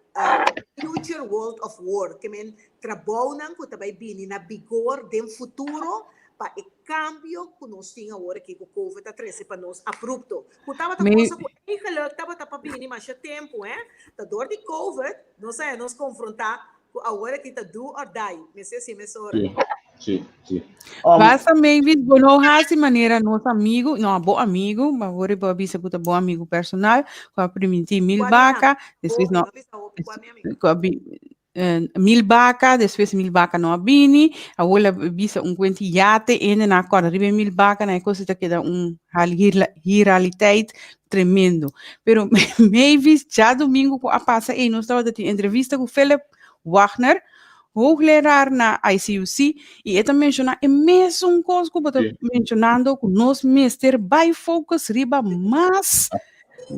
future world of work, ke men trabounan ku ta bai bini na bigor den futuro pa e kambio ku nos tin awor aki ku covid a trese pa nos abrupto, ku tabata cosa ku eigenlijk tabata pa bini masha tempu, ta dor di covid nos a nos konfrontá. ku awor aki ta do or die, mester si mesora. Sí, sí, sí. Basta Mavis, bo no hasi manera nos amigu, no, bo amigu, ma wor bo a bisa ku ta bo amigu personal, ku a primintí mil Kua mi baka, amigu? despues Hopi, no, no bisa hopi, kua mi amigu? ku a bi, mil baka, despues mil baka no a bini, awor a bisa un kuenti yate, ende nan a kòrda riba e mil baka, nan e kos ta keda un hal hiraliteit tremendo. Pero Mavis, djadumingu ku a pasa ei nos tabata tin entrevista ku Philip Wagner, hoogleraar na ICUC, i e ta menshoná e mesun kos ku bo ta menshonando ku nos mester bai focus riba mas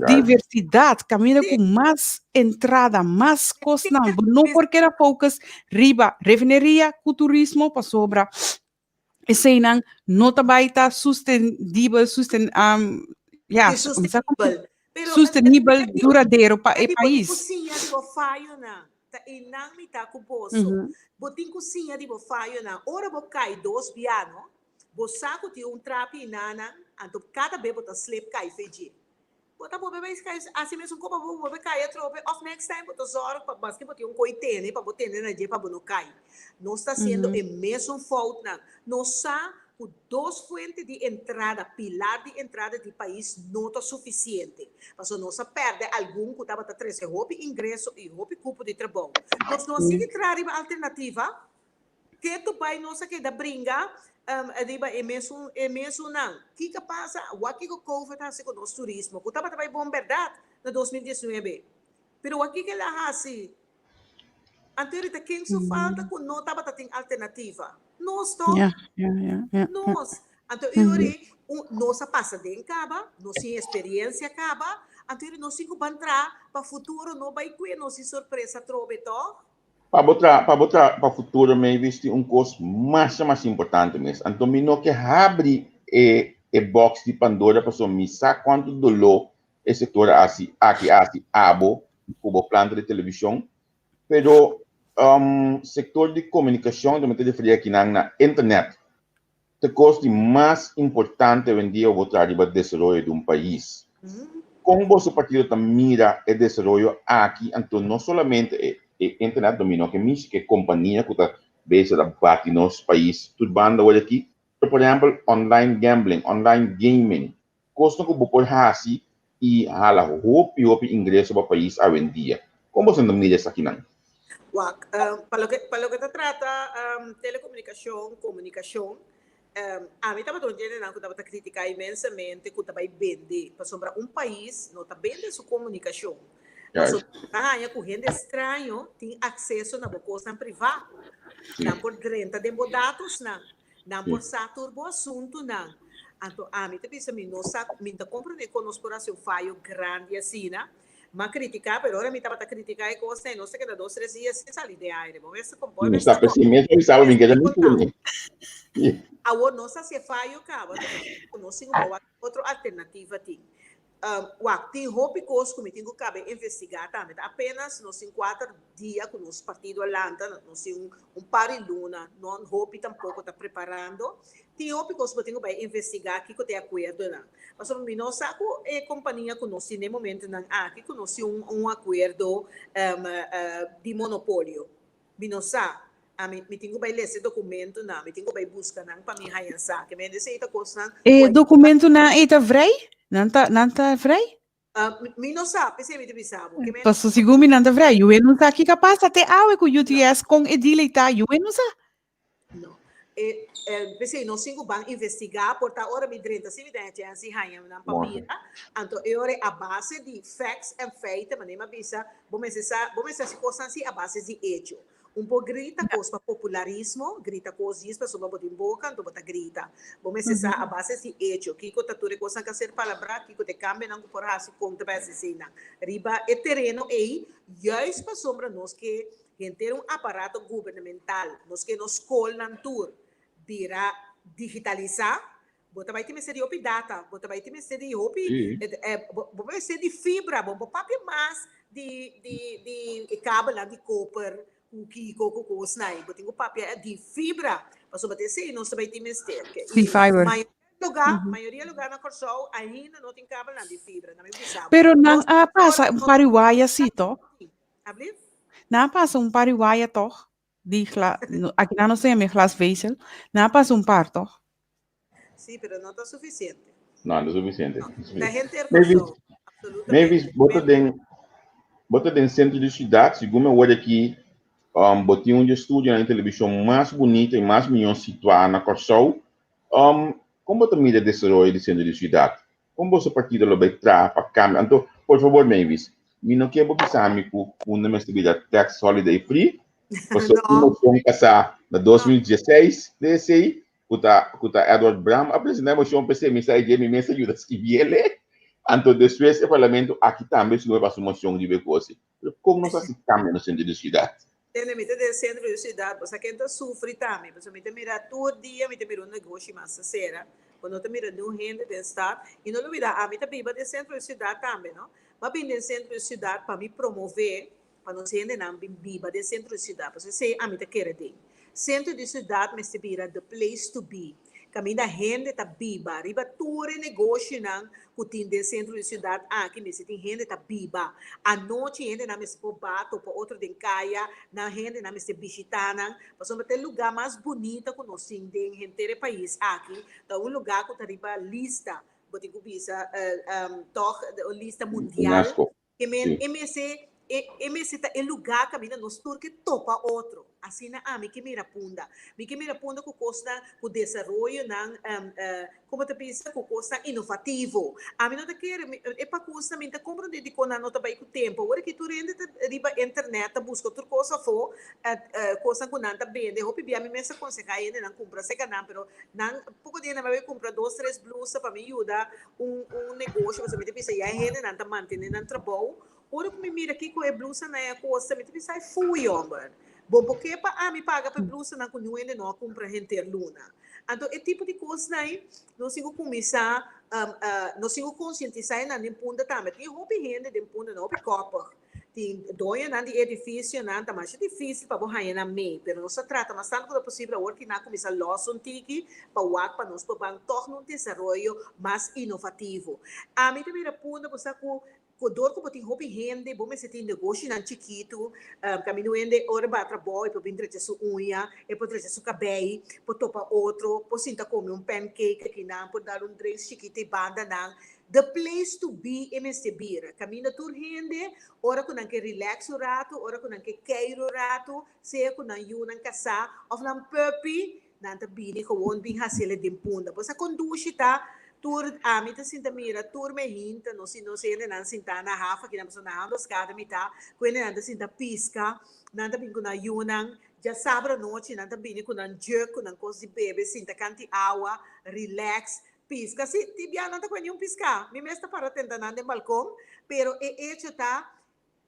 diversidat, kaminda ku mas entrada, mas kosnan. Bo no por keda focus riba refineria ku turismo pasobra eseinan no ta bai ta sustendibel, susten, um, ja, Sí, sustenibel. Pero, sustenibel, duradero pa e Bo tin pais. ku siña di bo fayonan. Ta einan mi ta ku boso. Bo tin ku siña di bo fayonan. Ora bo kai dos bia, no, bo sa ku tin un trapi einanan, anto kada be bo ta slip kai fe dje. Bo ta bobe bai kai asi mesun kopa bo bobe kai atrobe of next time bo ta zorg pa maske bo tin un koi tene pa bo tene na dje pa bo no kai. Nos ta haciendo e mesun foutnan. Nos sa ku dos fuente di entrada, pilar di entrada di pais no ta suficiente. Pasobra nos a perde algun ku tabata trese hopi ingreso i hopi kupo di trabou. Nos no a sigui traha riba alternativa. Ketu bai nos a keda bringa riba e mesun e mesunnan. Kiko a pasa? Wak kiko Covid hasi ku nos turismo ku tabata bai bon bèrdat na 2019. Pero wak kiko el a hasi? Anto ta ken su falta ku no tabata tin alternativa? Nos to. Nos. Anto e ora ei nos a pasa den kaba, nos tin experiencia kaba, anto e ora nos tin ku ban traha pa futuro no bai kue nos di sorpresa atrobe tòg? Pa bo tra, pa bo tra pa futuro Mavis tin un kos masha masha importante mes. Anto mi no ke habri e e box di Pandora pasobra mi sa kuantu doló e sektor a hasi aki a hasi abo ku bo planta di televishon. Pero sektor di komunikashon, mi ta referí akinan na internet. Ta kos di mas importante awendia bo traha riba desaroyo di un pais. Kon boso partido ta mira e desaroyo aki anto no solamente e e internet domino ke mishi ke kompania ku ta bezig ta bati nos pais tur banda awor aki, pero por ehempel online gambling, online gaming, Kosnan ku bo por hasi i hala hopi hopi ingreso pa pais awendia. Kon boso ta mira esakinan? Wak, pa loke pa loke ta trata telekomunikashon, komunikashon, ami tabata un djendenan ku tabata kritiká inmensamente ku ta bai bende, pasobra un pais no ta bende su komunikashon. Pasobra bo ta haña ku hende straño tin akseso na bo kosnan privá. Nan por drenta den bo datosnan. Nan por sa tur bo asuntunan. Anto ami ta bisa mi no sa, mi ta comprende con nos por haci un fayo grandi asina. M'a critica, pero ora mi tabata critica e cosnan e nos ta keda dos tres dia sin sali den aire. Bo mester con, bo Mi mester sa p'esei mes mi bisa bo mi keda mi pone. Awor nos haci e fayo caba, cu nos tin cu wak otro alternativa tin. Wak, tin hopi kos ku mi tin ku kabe investigá tambe. Ta apenas nos tin kuater dia ku nos partido a lanta, nos tin un par di luna, no hopi tampoko ta preparando. Tin hopi kos ku bo tin ku bai investigá kiko ta e akuerdonan. Pasobra mi no sa ku e kompania ku nos tin den momentunan aki ku nos tin un akuerdo di monopolio. Mi no sa. Ami, mi tin ku bai lesa e dokumentunan, mi tin ku bai buska nan pa mi haña sa. Ke men esei ta kosnan E dokumentunan ei ta vrij? Nan ta, nan ta vrij? Mi no sa, p'esei mi ta bisa bo. Ke men. Paso segun mi nan ta vrij. Yu e no sa kiko a pasa te awe ku UTS kon e deal ei ta, yu e no sa. No. E, e, p'esei nos tin ku ban investigá, por ta ora mi drenta si mi ta haña chèns di haña nan pa mira. Anto e ora a base di facts en feiten, manera mi a bisa, bo mester sa, bo mester hasi kosnan si a base di echo. Un por grita kos pa popularismo, grita kos djis pasobra bo tin boka, anto bo ta grita. Bo mester sa a base di echo, kiko ta tur e kosnan ku a ser palabrá, kiko ta e kambionan ku por hasi kontra pa hasi eseinan. Riba e tereno ei, juist pasobra nos ke Henter un aparato gubernamental, nos ke nos skolnan tur bira digitalisá, bo ta bai tin mester di hopi data, bo ta bai tin mester di hopi, bo mester di fibra, bo no por papia mas di di di e kabelnan di koper ku kiko ku kosnan ei, bo tin ku papia di fibra, pasobra ta esei nos ta bai tin mester. Sí, fiber. Mayoria lugá, mayoria lugá na Kòrsou ainda no tin kabelnan di fibra, na mi bisa bo. Pero nan a pasa un par di waya sí, tò? Ablief? Nan a pasa un par di waya tòg di gla, aki nan nos ta yama e glasvezel. Nan a pasa un par tòg. Sí, pero no ta sufisiente. No, no sufisiente. No, ta henter Kòrsou, absolutamente. Mavis, bo ta den, bo ta den sentro di siudat, segun mi a wòrdu aki, um, bo tin un di e studionan di televishon mas bunita i mas mihó situá na Kòrsou. Um, kon bo ta mira e desaroyo di sentro di siudat? Kon boso partido lo bai traha pa kambia? Anto, por fabor, Mavis, mi no ke bo bisa mi ku unda mester bira tax holiday free, pasobra un moshon pasá na 2016 di esei, ku ta ku ta Edward Bram a presentá e moshon p'esei mi sa e dje mi mes a yuda skibiele, anto despues e parlamento aki tambe sube pa su moshon riba e kosi. Pero kon nos hasi kambio na sentro di siudat? Tende mi ta den sentro di siudat, bo sa ken ta sufri tambe, pasobra mi ta mira tur dia mi ta mira un negoshi mas ta sera, bo no ta mira niun hende den stad, i no lubida ami ta biba den sentro di siudat tambe no, mi a bini den sentro di siudat pa mi promove pa nos hendenan bin biba den sentro di siudat, pasobra esei ami ta kere den. Sentro di siudat mester bira the place to be, kaminda hende ta biba. Riba tur e negoshinan ku tin den sentro di siudat aki mester tin hende ta biba. Anochi hendenan mester por ba topa otro den kaya, nan hendenan mester bishitá nan, pasobra ta e lugá mas bunita ku nos tin den henter e pais aki, ta un lugá ku ta riba lista, bo tin ku bisa tòg un lista mundial. UNESCO. E men e mester e e mester ta e lugá kaminda nos tur ke topa otro. Asina ami ke mira Punda. Mi ke mira Punda ku kosnan, ku desaroyonan, komo ta bisa, ku kosnan inovativo. Ami no ta kere, mi e pakusnan mi ta komprondé dikon nan no ta bai ku tempu. Awor aki tur hende ta riba internet ta buska tur kos afó, kosnan ku nan ta bende. Hopi bia mi mes ta konsehá hendenan kumpra seka nan, pero nan poko dia nan bai kumpra dos tres blusa pa mi yuda un un negoshi pasobra mi ta bisa ya e hendenan ta mantene nan trabou, ora ku mi mira kiko e blusanan a kosta mi ta bisa ai fui homber, bo por ke pa ami paga pa e blusanan ku niun hende no a kumpra henter luna. Anto e tipo di kosnan ei nos tin ku kuminsá nos tin ku konsientisá e nan den punta tambe. Tin hopi hende den punta, hopi kòpig. Tin doñonan di edificionan, ta masha dificil pa bo haña nan mee, pero nos ta trata mas tanto ku ta posibel awor ki nan a cuminsa los un tiki pa wak pa nos por ban tog na un desaroyo mas inovativo. Ami ta mira punda bo sa ku ku dor ku bo tin hopi hende bo mester tin negoshinan chikitu, kaminda un hende ora ba trabou e por bin drecha su uña, e por drecha su kabei, por topa otro, por sinta come un pancake akinan, por dal un drinks chikito e bandanan. The place to be e mester bira, kaminda tur hende ora ku nan ke relax un ratu, ora ku nan ke keir un ratu, sea ku nan yunan kasá òf nan puppy, nan ta bini gewon bin hasiel den punda. Bo sa kon dushi ta tur ami ta sinta mira tur me hinta nos nos hendenan sintá na haf aki nan pasobra na Handelskade mi ta ku hendenan ta sinta piska, nan ta bin ku nan yunan, djasabra anochi nan ta bini ku nan jug ku nan kos di bebe sinta kanti awa, relax, Pisca si, tin bia nan ta kohe niun pisca. Mi mes ta para tenta nan den balcon, pero e hecho ta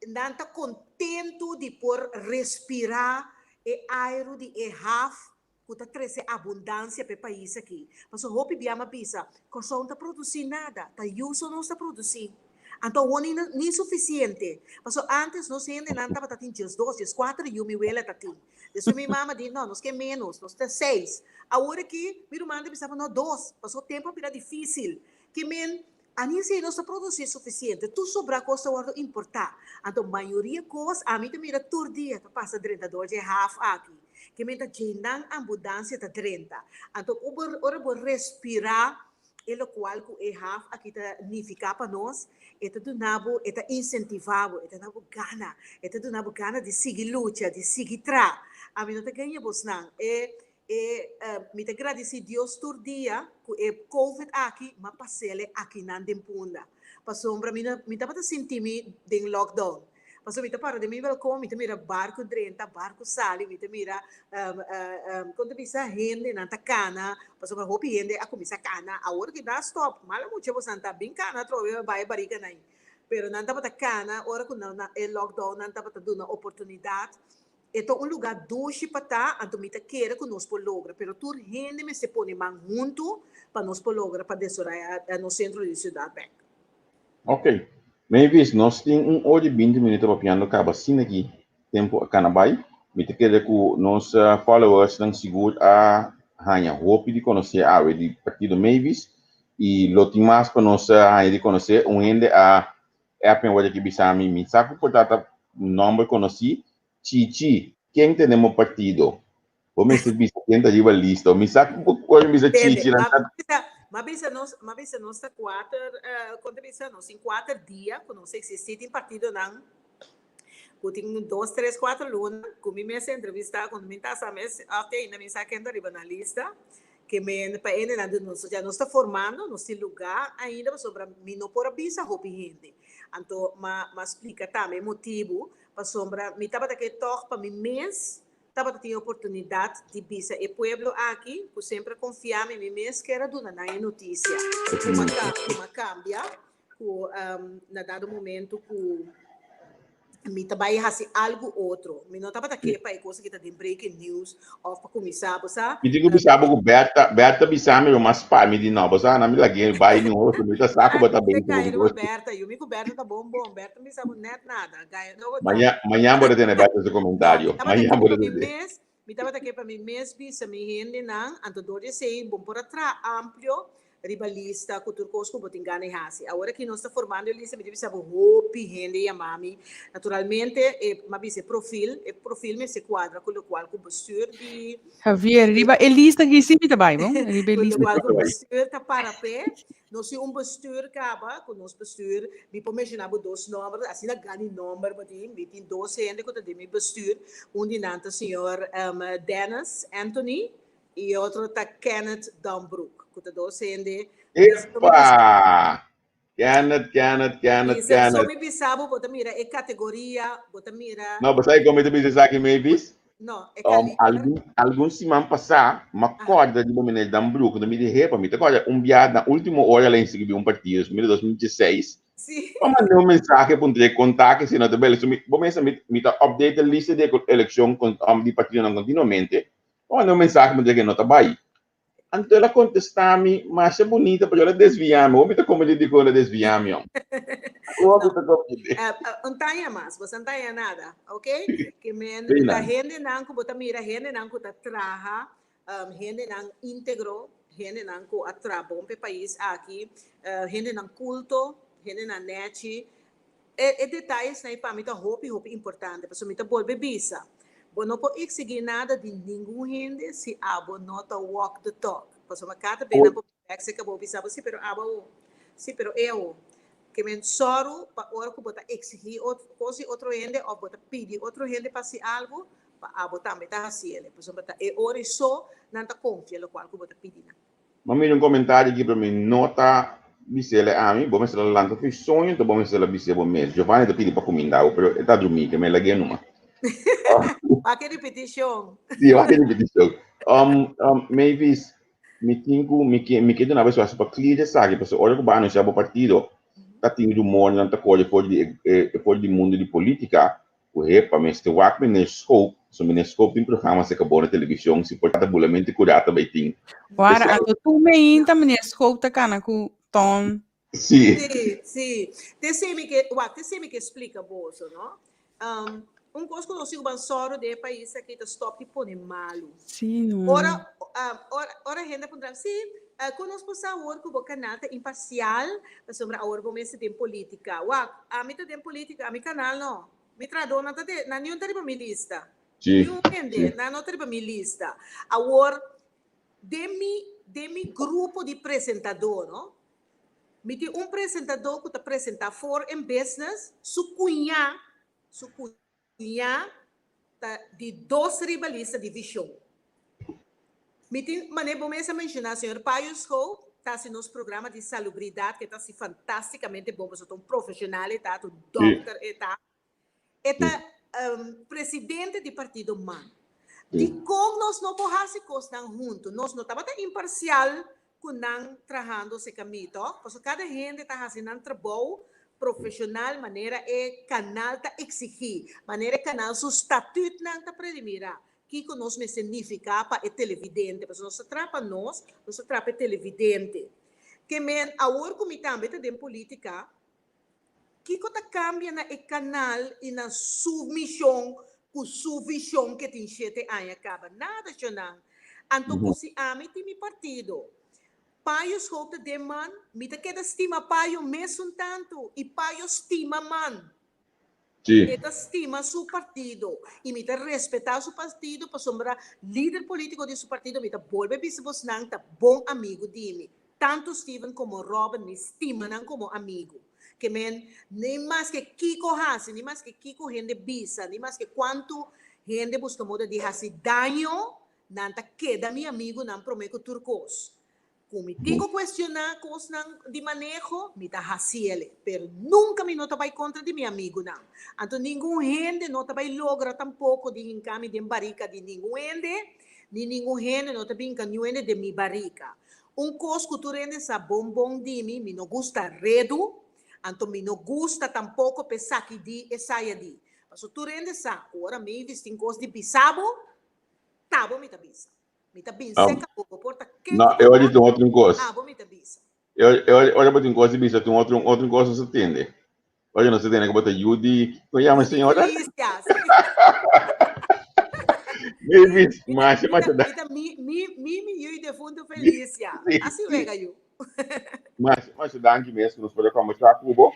nan ta contento di por respira e airu di e haf cu ta trece abundancia pa e pais aki. Pasobra hopi bia mi a bisa, Corsou no ta produci nada, ta yu so nos ta produci. Anto awor ni ni suficiente. Pasobra antes nos hendenan tabata tin 12, 14 yu mi wela ta tin. Despues mi mama di, no, nos ke menos, nos ta seis. Awor aki, mi ruman ta bisa pa no dos, pasobra tempu a bira difícil. Ke men, ani esei nos ta produsí sufisiente, tur sobrá kos ta wòrdu importá. Anto mayoria kos, ami ta mira tur dia ta pasa drenta dor dje haf aki. Ke men ta djeinan ambudansia ta drenta. Anto ora bo respirá E lokual ku e haf aki ta nifiká pa nos, e ta duna bo, e ta insentivá bo, e ta duna bo gana, e ta duna bo gana di sigui lucha, di sigui tra. Ami no ta gaña bosnan. E e mi ta gradisí Dios tur dia ku e covid aki m'a pas'el akinan den Punda. Pasobra mi no mi tabata sinti mi den lockdown. Pasobra mi ta para den mi balkon, mi ta mira barku drenta, barku sali, mi ta mira kon ta bisa hendenan ta kana, pasobra hopi hende a kuminsá kana, awor ki nan a stòp, mala mucha bosan ta bin kana atrobe pa bai e barikanan ei, pero nan tabata kana ora ku nan e lockdown nan tabata duna oportunidat, e ta un lugá dushi pa ta, anto mi ta kere ku nos por logra, pero tur hende mester pone man huntu pa nos por logra pa desoraya nos sentro di siudat bèk. Ok. Mavis, nos tin un ora i binti minuto papiando kaba asina aki tempu a kana bai. Mi ta kere ku nos followersnan sigur a haña hopi di konosé awe di partido Mavis i lo tin mas pa nos haña di konosé. Un hende a app mi awor aki bisa mi, mi sa ku por ta ta nòmber konosí. Chichi, ken tenemos partido? Bo mester bisa ken ta riba lista. Mi sa ku bo por bisa Tende, Chichi nan ma ta. bisa, ma bisa nos, ma bisa nos ta kuater, eh, kon ta bisa, nos tin kuater dia ku nos eksistí. Tin partidonan ku tin dos, tres, kuater luna ku mi mes a entrevistá, ku mi ta sa mes òf te ainda mi sa ken ta riba nan lista. Ke men pa e nan di nos, ya nos ta formando, nos tin lugá ainda pasobra mi no por a bisa hopi hende. Anto ma ma splika tambe e motibu pasobra mi tabata ke tòg pa mi mes tabata tin e oportunidat di bisa e pueblo aki ku semper a konfia mi, mi mes ker a duna nan e notisia ku m'a ku m'a kambia ku na dado momento ku mi ta bai hasi algu otro. Mi no tabata ke pa e cosa ki ta den breaking news of pa kuminsá, bo sa. Mi tin ku bisa bo ku Berta, Berta bisa mi lo mas pa mi di no, bo sa, na mi lag'é bai ni otro, mi ta sa ku bo ta Te bezig kai ku riba Berta, yu mi ku Berta ta bon bon, Berta no bisa bo nèt nada, gaya no bo ta. Maña, mañan bo ta tene Berta su No, mi komentario, tabata mañan ke bo pa ta mi tene. mes, Mi tabata ke pa mi mes bisa mi hendenan, anto dor di esei bo por a traha amplio riba lista ku tur kos ku bo tin gana di hasi. Awor aki nos ta formando e lista, mi ta bisa bo hopi hende yama mi. Naturalmente e m'a bisa e profil, e profil mester kuadra ku lokual ku bestuur di. Javier, riba e lista aki si mi ta bai bo, riba e Ku lista. lokual ku bestuur ta para p'e. Nos tin un bestuur kaba, ku nos bestuur, mi por menshoná bo dos nòmber, asina gani nòmber bo tin, mi tin dos hende ku ta den mi bestuur, un di nan ta señor Dennis Anthony i e otro ta Kenneth Dambroek, ku ta dos hende. Epa! Kenneth, Kenneth, Kenneth, Kenneth. So Kenneth. mi bisa bo, bo ta mira e kategoria, bo ta mira. No, bo sa kon mi ta bisa esaki, Mavis? No, e Um, kaliber. algun, algun siman pasá, m'a kòrda di bo meneer Dambroek, no mi di hepa, mi ta kòrda un bia na último ora el a inskribí un partido, mi di 2016, Sí. pa mand'é un mensahe puntr'é konta ke si no ta bel, so mi, bo mester mi, mi ta update e lista di elekshon kon, um, di partidonan kontinuamente, pa mand'é un mensahe puntr'é ke no ta bai. Anto el a kontestá mi masha bunita, pero el a desviá mi. Hopi ta komprendé dikon el a desviá mi, hom. Hopi No, ta komprendé. un taña mas, bo san taña nada, ok? Ke men Sí, ta nan. hendenan ku bo ta mira, hendenan ku ta traha, hendenan íntegro, hendenan ku a traha bon p'e pais aki, hendenan kulto, hendenan nèchi, E e detayesnan ei pa mi ta hopi hopi importante pasobra mi ta bolbe bisa, bo no por eksigí nada di ningun hende si abo no ta walk the talk. Pasobra kada bes nan por bek serka bo bisa bo si pero abo awo, si pero e awo. Ke men sòru pa ora ku bo ta eksigí otro kos di otro hende òf bo ta pidi otro hende pa hasi algu, pa abo tambe ta hasi el. Pasobra ta e ora ei so nan ta konfia lokual ku bo ta pidi nan. M'a mira un comentario aki pero mi no ta bisele ami, bo mester a lanta fo'i soño enton bo mester a bis'é bo mes. Giovanni ta pidi pa cuminda bo pero e ta drumí ke mi lag'é numa. Wak e ripeticion. Sí, wak e ripeticion. Mavis, mi tin cu, mi ke, mi ke duna bo espacio pa clear esaki pasobra ora cu bo a anuncia bo partido ta tin rumornan ta core for di e for di mundo di politica Ku hepa mester wak meneer Schoop, so meneer Schoop tin programa serka bo na televishon, si por ta bulamente kurá ta bai tin. Wara, Esei. anto tur meinta meneer Schoop ta kana ku Ton. Sí. Sí, sí. Te esei mi ke, wak, te esei mi ke splika boso, no? Un kos ku nos tin ku ban sòru den e pais aki ta stòp di pone malu. Sí, no. Ora, ora, ora hende a puntra mi, sí, kon nos por sa awor ku bo kanal ta imparsial? Pasobra awor bo mester den politica. Wak, ami ta den politica, ami canal no. Mi trahadornan ta den, nan niun ta riba mi lista. Sí, Niun hende, sí. nan no ta riba mi lista. Awor, den mi, den mi grupo di presentador, no, mi tin un presentador cu ta presenta For in Business, su cuña, su cuña ta di dos riba lista di vision. Mi tin, manera bo mes a menciona, señor Payo Schoo ta haci nos programa di salubridad ke ta haci fantasticamente bon, pasobra ta un profesional e ta, ta un dokter e ta. E ta presidente di partido man. Dikon nos no por haci cosnan hunto? Nos no tabata imparcial ku nan trahando serka mi tòg? Pasobra kada hende ta hasi nan trabou profeshonal manera e kanal ta eksigí, manera e kanal su statutnan ta predimirá. Kiko nos mester nifiká pa e televidente? Pasobra nos ta traha pa nos, nos ta traha pa e televidente. Ke men awor ku mi tambe ta den polítika, Kiko ta kambia na e kanal i na su mishon ku su vishon ke tin shete aña kaba? Nada, shonnan. Anto ku si ami tin mi partido, Payo Schoop ta den man, mi ta keda stima Payo mesun tantu i Payo stima man. E ta stima su partido y mi ta respeta su partido pasobra lider politico di su partido mi ta bolbe bisa bosnan ta bon amigo di mi. Tanto Steven como Robin mi stima nan como amigo. Ke men ni maske kiko hasi, ni maske kiko hende bisa, ni maske cuanto hende busca moda di hasi daño, nan ta keda mi amigonan prome cu tur cos. Ku mi tin ku kuestioná kosnan di maneho, mi ta hasiel, pero nunka mi no ta bai kontra di mi amigunan. Anto ningun hende no ta bai logra tampoko di hinka mi den barika di ningun hende, ni ningun hende no ta binka niun hende den mi barika. Un kos ku tur hende sa bon bon di mi, mi no gusta redu, anto mi no gusta tampoko p'esaki di esaya di. Pasobra tur hende sa ku ora Mavis tin kos di bisa bo, ta bo mi ta bisa. Mi ta bin seca bo, bo por ta ken No, ku e bo ora ta, tin otro kos. abo mi ta bisa. E ora, e ora, ora bo tin kos di bisa, tin otro, otro kos no sa tende. Ora no sa tende ku bo ta yu di, kon yama Yu di señora? Felicia, sí. Maybe, Mi ta, masha, mi ta, masha da. mi ta mi, mi, mi, mi yu defunto Felicia. Sí, Asi sí. wega yu. Masha, masha danki mes ku nos por a kombersá ku bo.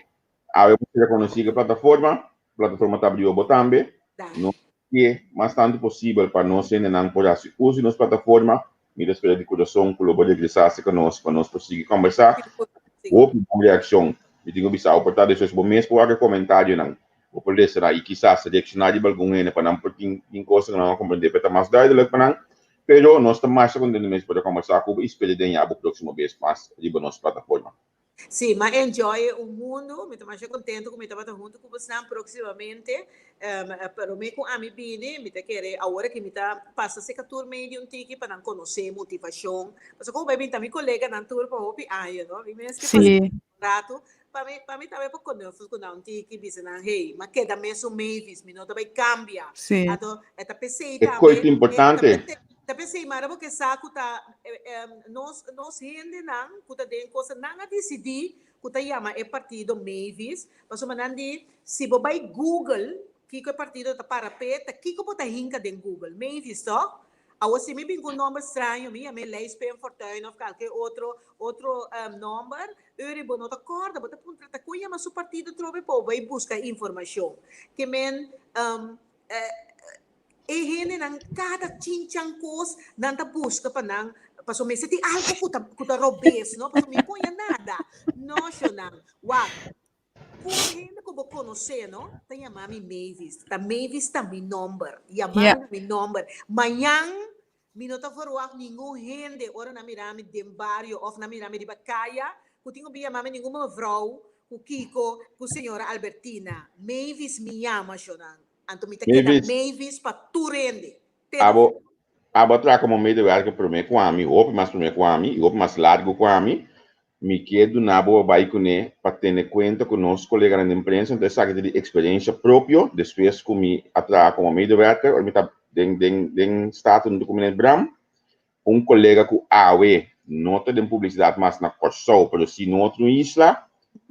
Awe bo ser konosí ku e plataforma. Plataforma ta abrió bo tambe. Danki. Nos ke mas tantu posibel pa nos hendenan por hasi uso di nos plataforma. Mi ta spera di kurason ku lo bo regresá serka nos pa nos por sigui kombersá. Sigur, sigur. Hopi bon reakshon. Mi tin ku bisa bo por ta despues bo mes por wak e komentarionan. Bo por lesa nan i kisas reakshoná riba algun hende pa nan por tin tin kosnan ku nan a komprendé pa e ta mas duidelik pa nan. Pero nos ta masha kontentu mes por a kombersá ku bo i spera den ya bo próksimo bes mas riba nos plataforma. Sí, m'a enjoy un mundu, mi ta masha contento cu mi tabata hunto cu bosnan proximamente, pero me cu ami bini, mi ta kere awor aki mi ta pasa seca tur medio un tiki pa nan conoce motivacion, pasobra como bay bin ta mi coleganan tur pa hopi aña, no, mi mes ke pasa un rato, pa mi, pa mi tambe por knuffel cu nan un tiki, bisa nan, hey, m'a keda mesun Mavis, mi no ta bay cambia, anto e ta pesey E tambe, coito e ta importante. pesey. Ta p'esei mara bo ke sa ku ta nos nos hendenan ku ta den kosa nan a disidí ku ta yama e partido Mavis pasobra nan di si bo bai Google kiko e partido ta para p'e ta kiko bo ta hinka den Google Mavis tòg? Awor si mi bin ku un nòmber straño mi yam'é Lijs Pim Fortuyn òf kalke otro otro nòmber uri bo no ta kòrda bo ta puntra ta kon yama su partido atrobe pa bo bai buska informashon ke men E hendenan kada chinchan kos nan ta buska pa nan pasobra mester tin algo ku ta ku ta robes no pasobra mi poña nada no shownan wak tur hende ku bo konosé no ta yama mi Mavis ta Mavis ta mi nomber yama mi na mi nomber mañan mi no ta verwagt ningun hende ora nan mira mi den bario of nan mira mi riba kaya ku tin ku bin yama mi ningun mevrouw ku kiko ku señora Albertina Mavis mi yama shownan. Anto mi ta keda Mavis. Mavis pa tur hende. Te na Abo, abo a traha komo medewerker promé ku ami, hopi mas promé ku ami i hopi mas largu ku ami. Mi ke duna bo bai kuné pa tene kuenta ku nos koleganan den prensa, anto esaki ta di eksperensha propio despues ku mi a traha komo medewerker, ora mi ta den den den Staten huntu ku Meneer Bram, un kolega ku awe no ta den publisidat mas na Kòrsou, pero si na otro isla,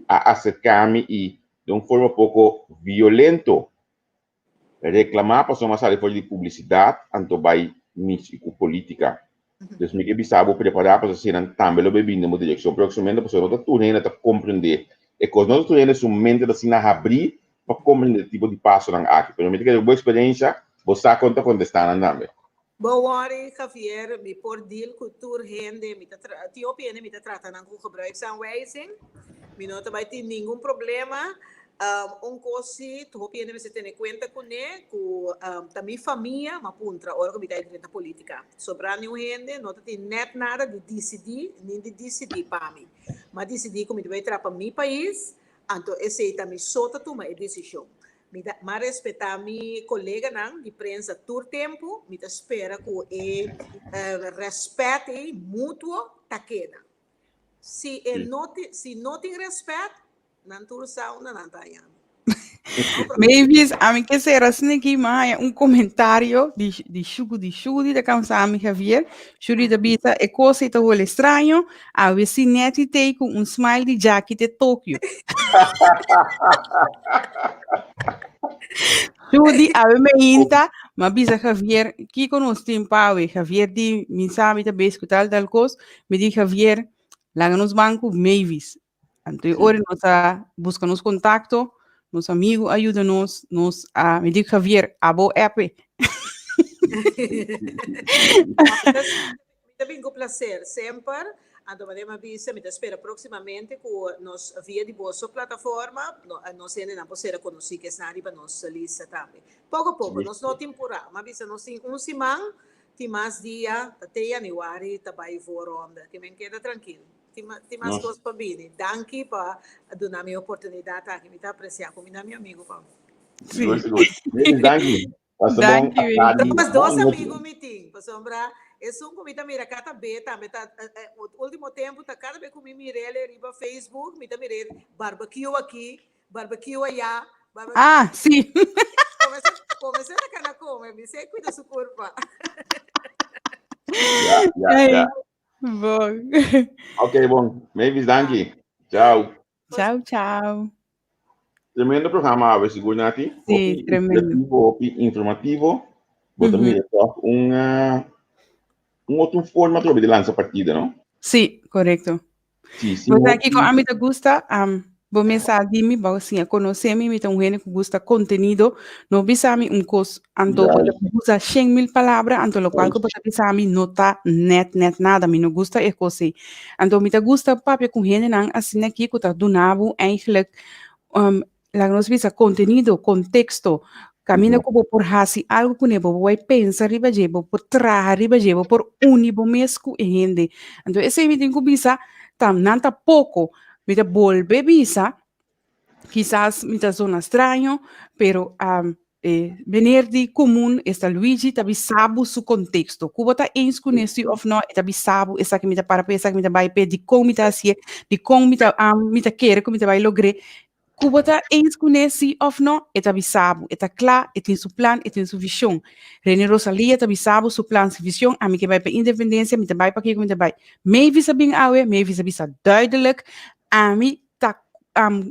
a aserká mi i den un forma poko violento reklamá pasobra mi a sali for di publisidat anto bai mishi ku polítika. Dus mi ke bisa bo prepará pasobra si nan tambe lo bai bini den bo direkshon próksimamente pasobra no ta tur hende ta komprendé e kos, no ta tur hende su mente ta asina habrí pa komprendé e tipo di pasonan aki. Pero mi ta kere ku bo eksperensha bo sa kon ta kontestá nan tambe. Bo worry Javier, mi por deal cu tur hende, mi ta tra, tin hopi hende mi ta trata nan cu gebruiksaanwijzing, mi no ta bay tin ningun problema, un cos si hopi hende mester tene cuenta cune, cu ta mi famia m'a puntra ora cu mi ta drenta politica, sobra niun hende no ta tin net nada di dicidi, ni di dicidi pa mi, m'a dicidi cu mi ta bay traha pa mi pais, anto esey ta mi so ta tuma e decision. Mi ta m'a respetá mi koleganan di prensa tur tempu, mi ta spera ku e rèspèt ei mutuo ta keda. Si e no tin, si no tin rèspèt, nan tur sa unda nan ta haña mi. No problema. Mavis, ami ke sera asina aki, m'a haña un komentario di di Shugu di Shudi ta kansa mi Javier. Shudi ta bisa e kos ei ta hole straño, awe si Netty t'ei ku un smile di Jackie te Tokio. Shudi, awe me inta, m'a bisa Javier, kiko nos tin pa awe? Javier di, mi sa mi ta bezig ku tal tal kos. Mi di Javier, laga nos ban ku Mavis. Anto e ora nos a buska nos kontakto. Nos amigo a yuda nos, nos a, mi di Javier, abo app e. Mi ta bin ku placer semper, anto manera mi a bisa mi ta spera próximamente ku nos via di boso plataforma nos hendenan por sera konosí ku esnan riba nos lista tambe. Poko poko, nos no tin purá, mi a bisa nos tin un siman, tin mas dia, ta te yanüari ta bai voorronde, ke men keda trankil. Tin tin mas kos pa bini. Danki pa duna mi oportunidat aki. Mi ta apresia ku mi na mi amigu pa. Sí. Sigur, sigur. Mavis, danki. Pasa bon Danki, Mavis. atardi. Trouwens, dos Bon nochi. amigu mi tin, pasobra esun ku mi ta mira kada be tambe ta ultimo tempu ta kada be ku mi mir'el riba Facebook, mi ta mir'el barbecue aki, barbecue aya, barbecue. Ah, sí. Comenzá, comenzá ta kana come, mi sé cuida su curpa. Ja, ja, Hey. ja. Bon. Ok, bon. Mavis, danki. Ciao. Ciao, ciao. Tremendo programa awe, sigur Nati. Sí, Hopi tremendo. inspirativo, hopi informativo. Bo ta mira toch un, eh, un otro forma trobe di lansa partida, no? Sí, correcto. Sí, sí, Bo sa hopi. kiko ami ta gusta, um, bo mes sa di mi, bo siña konosé mi, mi ta un hende ku gusta kontenido. No bisa mi un kos, anto bo ta Juist. usa 100.000 palabra, anto lokual ku Juist. bo ta bisa mi no ta nèt nèt nada, mi no gusta e kos ei. Anto mi ta gusta papia ku hendenan asina aki ku ta duna bo eigenlijk, um, laga nos bisa kontenido, konteksto, kaminda ku bo por hasi algu kuné, bo por bai pensa riba dje, bo por traha riba dje, bo por uni bo mes ku e hende. Anto esei mi tin ku bisa ta nan ta poko, mi ta bolbe bisa, kisas mi ta zona straño, pero e meneer di komun, esta Luigi, ta bisa bo su konteksto. Ku bo ta eens kuné si òf no, e ta bisa bo esaki mi ta para p'e, esaki mi ta bai p'e, dikon mi ta hasié, dikon mi ta mi ta kere ku mi ta bai logr'é. Ku bo ta eens kuné si òf no, e ta bisa bo. E ta kla, e tin su plan, e tin su vishon. Rene Rosalia ta bisa bo su plan, su vishon, ami ke bai pa independensia, mi ta bai pa kiko mi ta bai. Mavis a bin awe, Mavis a bisa duidelijk, ami ta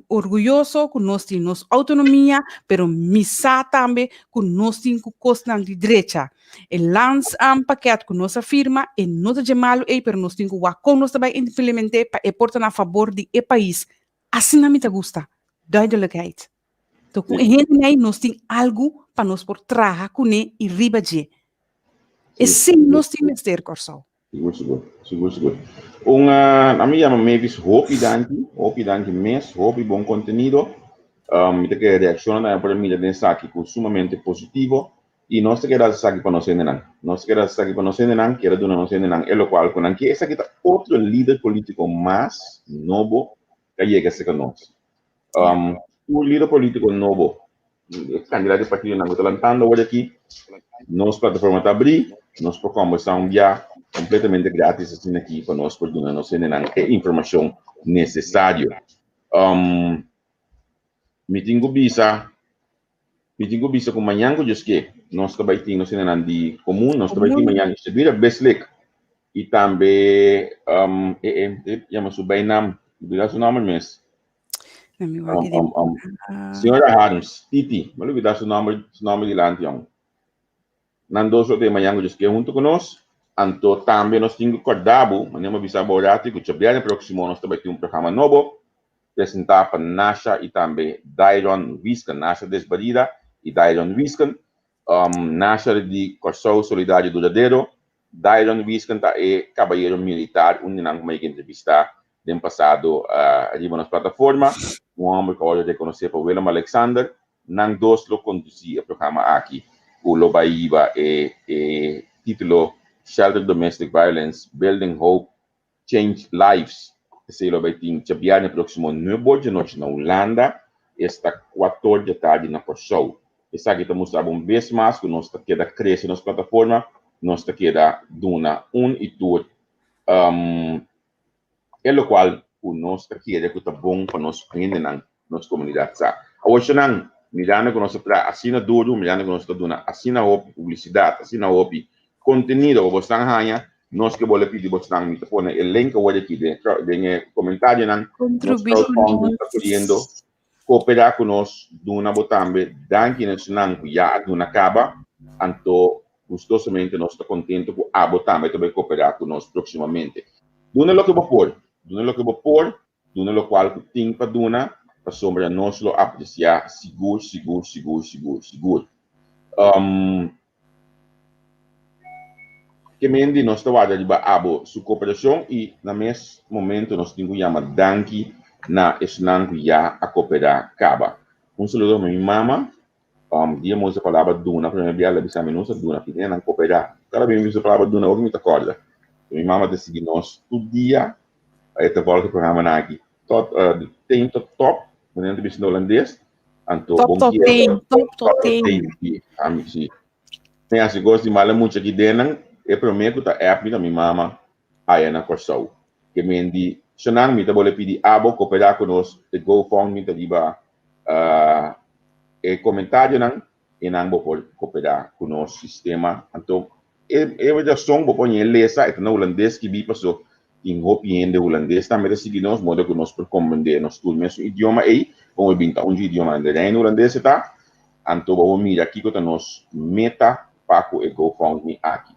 orguyoso ku nos tin nos outonomia, pero mi sa tambe ku nos tin ku kosnan di drecha. E landspakket ku nos a firma, e no ta dje malu ei, pero nos tin ku wak kon nos ta bai implement'é pa e por ta na fabor di e pais. Asina mi ta gusta, duidelijkheid. To ku e hende ei nos tin algu pa nos por traha kuné i riba dje. Esei nos tin mester, Kòrsou. Sigur, sigur, sigur, sigur. Un, uh, a mi yama Mavis hopi danki, hopi danki mes, hopi bon kontenido. Um, mi ta kere reakshonnan tambe por a mira den esaki ku sumamente positivo. I nos ta kere hasi esaki pa nos hendenan. Nos ta kere hasi esaki pa nos hendenan, kere duna nos hendenan e lokual ku nan ke. Esaki ta otro lider polítiko mas nobo ku a yega serka nos. Um, un lider polítiko nobo, e kandidat di partidonan ku ta lantando awor aki, nos plataforma ta abrí, nos por kombersá un bia kompletamente gratis asina aki pa nos por duna nos hendenan e informashon nesesario. Um, mi tin ku bisa Mi tin ku bisa ku mañan ku Dios ke, nos ta bai tin nos hendenan di komun, nos ta bai tin mañan Isabira Beslik i tambe e e e yama su beinam, mi olbida su nòmber mes. Señora Harms, Titi, mi a olbida su nòmber, su nòmber dilanti aun. Nan dos lo ta e mañan ku Dios ke huntu ku nos. Anto tambe nos tin ku kòrda bo, manera mi a bisa bo ratu, ku djabièrnè próksimo nos ta bai tin un programa nobo presentá pa Nasha i tambe Dairon Wisken, Nasha Desbarida i Dairon Wisken. Nasha di Kòrsou Solidario Duradero, Dairon Wisken ta e kabayero militar, un di nan ku mi a yega entrevistá den pasado riba nos plataforma, un hòmber ku a wòrdu rekonosé pa Willem Alexander. Nan dos lo kondusí e programa aki ku lo bai hiba e e título Shelter Domestic Violence, Building Hope, Change Lives. Esei lo bai tin djabièrnè próksimo nuebe or djanochi na Hulanda, esta kuator djatardi na Kòrsou. Esaki ta mustra bo un bes mas ku nos ta keda krese nos plataforma, nos ta keda duna un i tur E lokual ku nos ta kere ku ta bon pa nos hendenan, nos komunidat sa. Awor nan, mirando ku nos ta traha asina duru, mirando ku nos ta duna asina hopi publisidat, asina hopi kontenido ku bosnan haña, nos ke bolbe pidi bosnan, mi ta pone e link awor aki den den e komentarionan, nos crowdfunding ta koriendo, kooperá ku nos, duna bo tambe danki na esnan ku ya a duna kaba, anto gustosamente nos ta kontento ku abo tambe ta bai kooperá ku nos próksimamente. Duna loke bo por, duna loke bo por, duna lokual ku tin pa duna. pasobra nos lo apresiá sigur, sigur, sigur, sigur, sigur. Um, ke men di nos ta warda riba abo su koperashon i na mes momento nos tin ku yama danki na esnan ku ya a koperá kaba. Un saludo pa mi mama, um, dia mi usa palabra duna promé bia el a bisa mi no usa duna, pidi nan koperá. Kada bes mi usa palabra duna ora mi ta kòrda. Mi mama ta sigui nos tur dia, e ta vòlg e programanan aki tot di teen tot top, manera nan ta bisa na holandes. Anto Top bon tot kia teen, top tot top tot teen. teen, si, ami si. Mi hasi kos di mala mucha ki den nan, e promé ku ta app mi ta mi mama aya na Kòrsou. Ke men di, Shonan, mi ta bole pidi abo koperá ku nos e GoFundMe ta riba e komentarionan e nan bo por koperá ku nos sistema. Anto e e rason bo por ñe lesa e ta na hulandes skibí paso tin hopi hende hulandes tambe ta sigui nos moda ku nos por komprendé nos tur mesun idioma ei komo e bin ta un dje idiomanan den Reino Hulandes e ta. Anto bo por mira kiko ta nos meta pa ku e GoFundMe aki.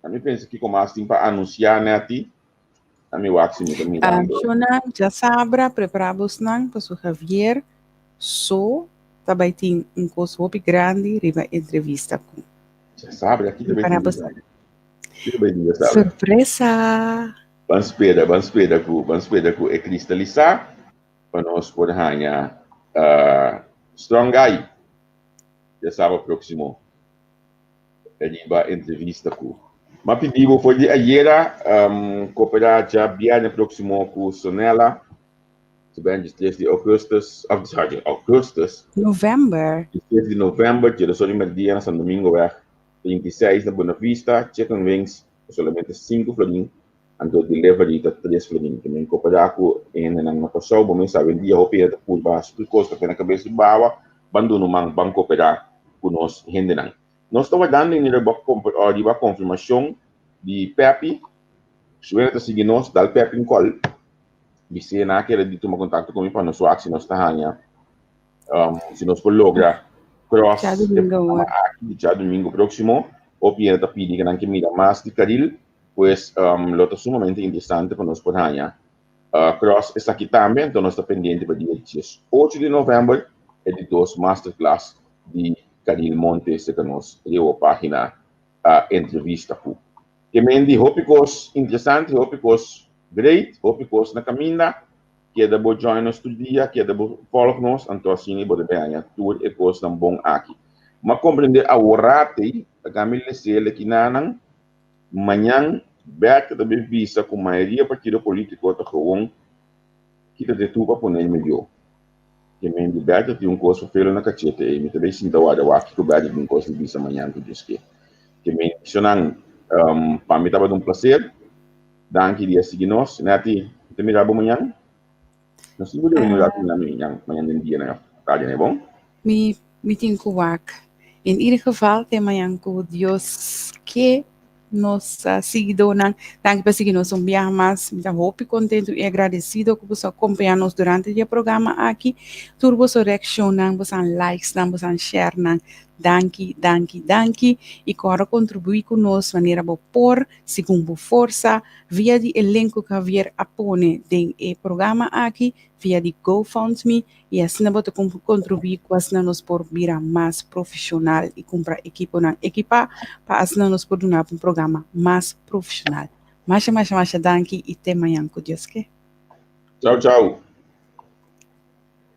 Mi pensa kiko mas tin pa anunsiá Netty. Mi wak si mi ta mirando. Shona, djasabra prepara bosnan paso Javier so ta bai tin un kos hopi grandi riba entrevista ku. Djasabra ki ta bai Prepara tin bosnan. djasabra? Ki ta bai tin djasabra? Sorpresa! Ban spera, ban spera ku, ban spera ku e kristalisá pa nos por haña Strong Guy djasabra próksimo. Riba entrevista ku m'a pidi bo for di ayera koperá djabièrnè próksimo ku Sonella, ta ben diestres di ougùstùs, òf sorry, ougùstùs. Novèmber. Diestres di novèmber, djedoso di mèrdia na San Domingoweg 36 na Buena Vista, chicken wings ta solamente sinku florin, anto delivery ta tres florin. Te men koperá ku e hendenan na Kòrsou, bo mes sa awendia hopi hende ta purba hasi tur kos, ta pena kabes di bawa, ban duna un man, ban koperá ku nos hendenan. Nos ta wardando ainda riba riba konfirmashon di Peppy. Su hende ta sigui nos, dal Peppy un kòl. Bis'é nan a kere di tuma kontakto ku mi pa nos wak si nos ta haña, si nos por logra cross Djadumingo e programa awor. aki di djadumingo próksimo. Hopi hende ta pidi ku nan ke mira mas di Caril, pues lo ta sumamente interesante pa nos por haña Cross esaki tambe, anto nos ta pendiente pa dia 18 di november e di dos masterclass di Caril Montes ta nos riba pagina entrevista ku. Ke men di hopi kos interesante, hopi kos great, hopi kos na kaminda. Keda bo join nos tur dia, keda bo volg nos, anto asina bo ta bay haña tur e kosnan bon aki. M'a komprende aworate, ta mi les'e kinanan. Mañan Bertha ta bay bisa cu mayoria partido politico ta gewoon kita de tur pa pone medio. Ke men di Bertha tin un cos pa felo na cachete ey. Mi ta bay sinta warda wak kico Bertha tin cos di bisa mañan cu Dios ke. Ke men di Shonan, pa mi tabata un placer. Danki di a sigui nos. Netty, mi ta mira bo mañan. Nos tin cu reuni un rato mañan, mañan den dia na tarde, ne bon? Mi Mi tin ku wak. In ieder geval te mañan ku Dios ke nos siguidónan. Danki pa sigui nos un biaha mas. Mi ta hopi kontentu i agradesido ku boso a kompañá nos durante di e programa aki. Tur boso reakshonnan, bosan likesnan, bosan sharenan. Danki, danki, danki. I kòrda kontribuí ku nos manera bo por, segun bo forsa, via di e link ku Javier a pone den e programa aki, via di GoFundMe. I asina bo ta kontribuí ku asina nos por bira mas profeshonal i kumpra ekiponan ekipá pa asina nos por duna bo un programa mas profeshonal. Masha masha masha danki i te mañan ku Dios ke. Chau chau.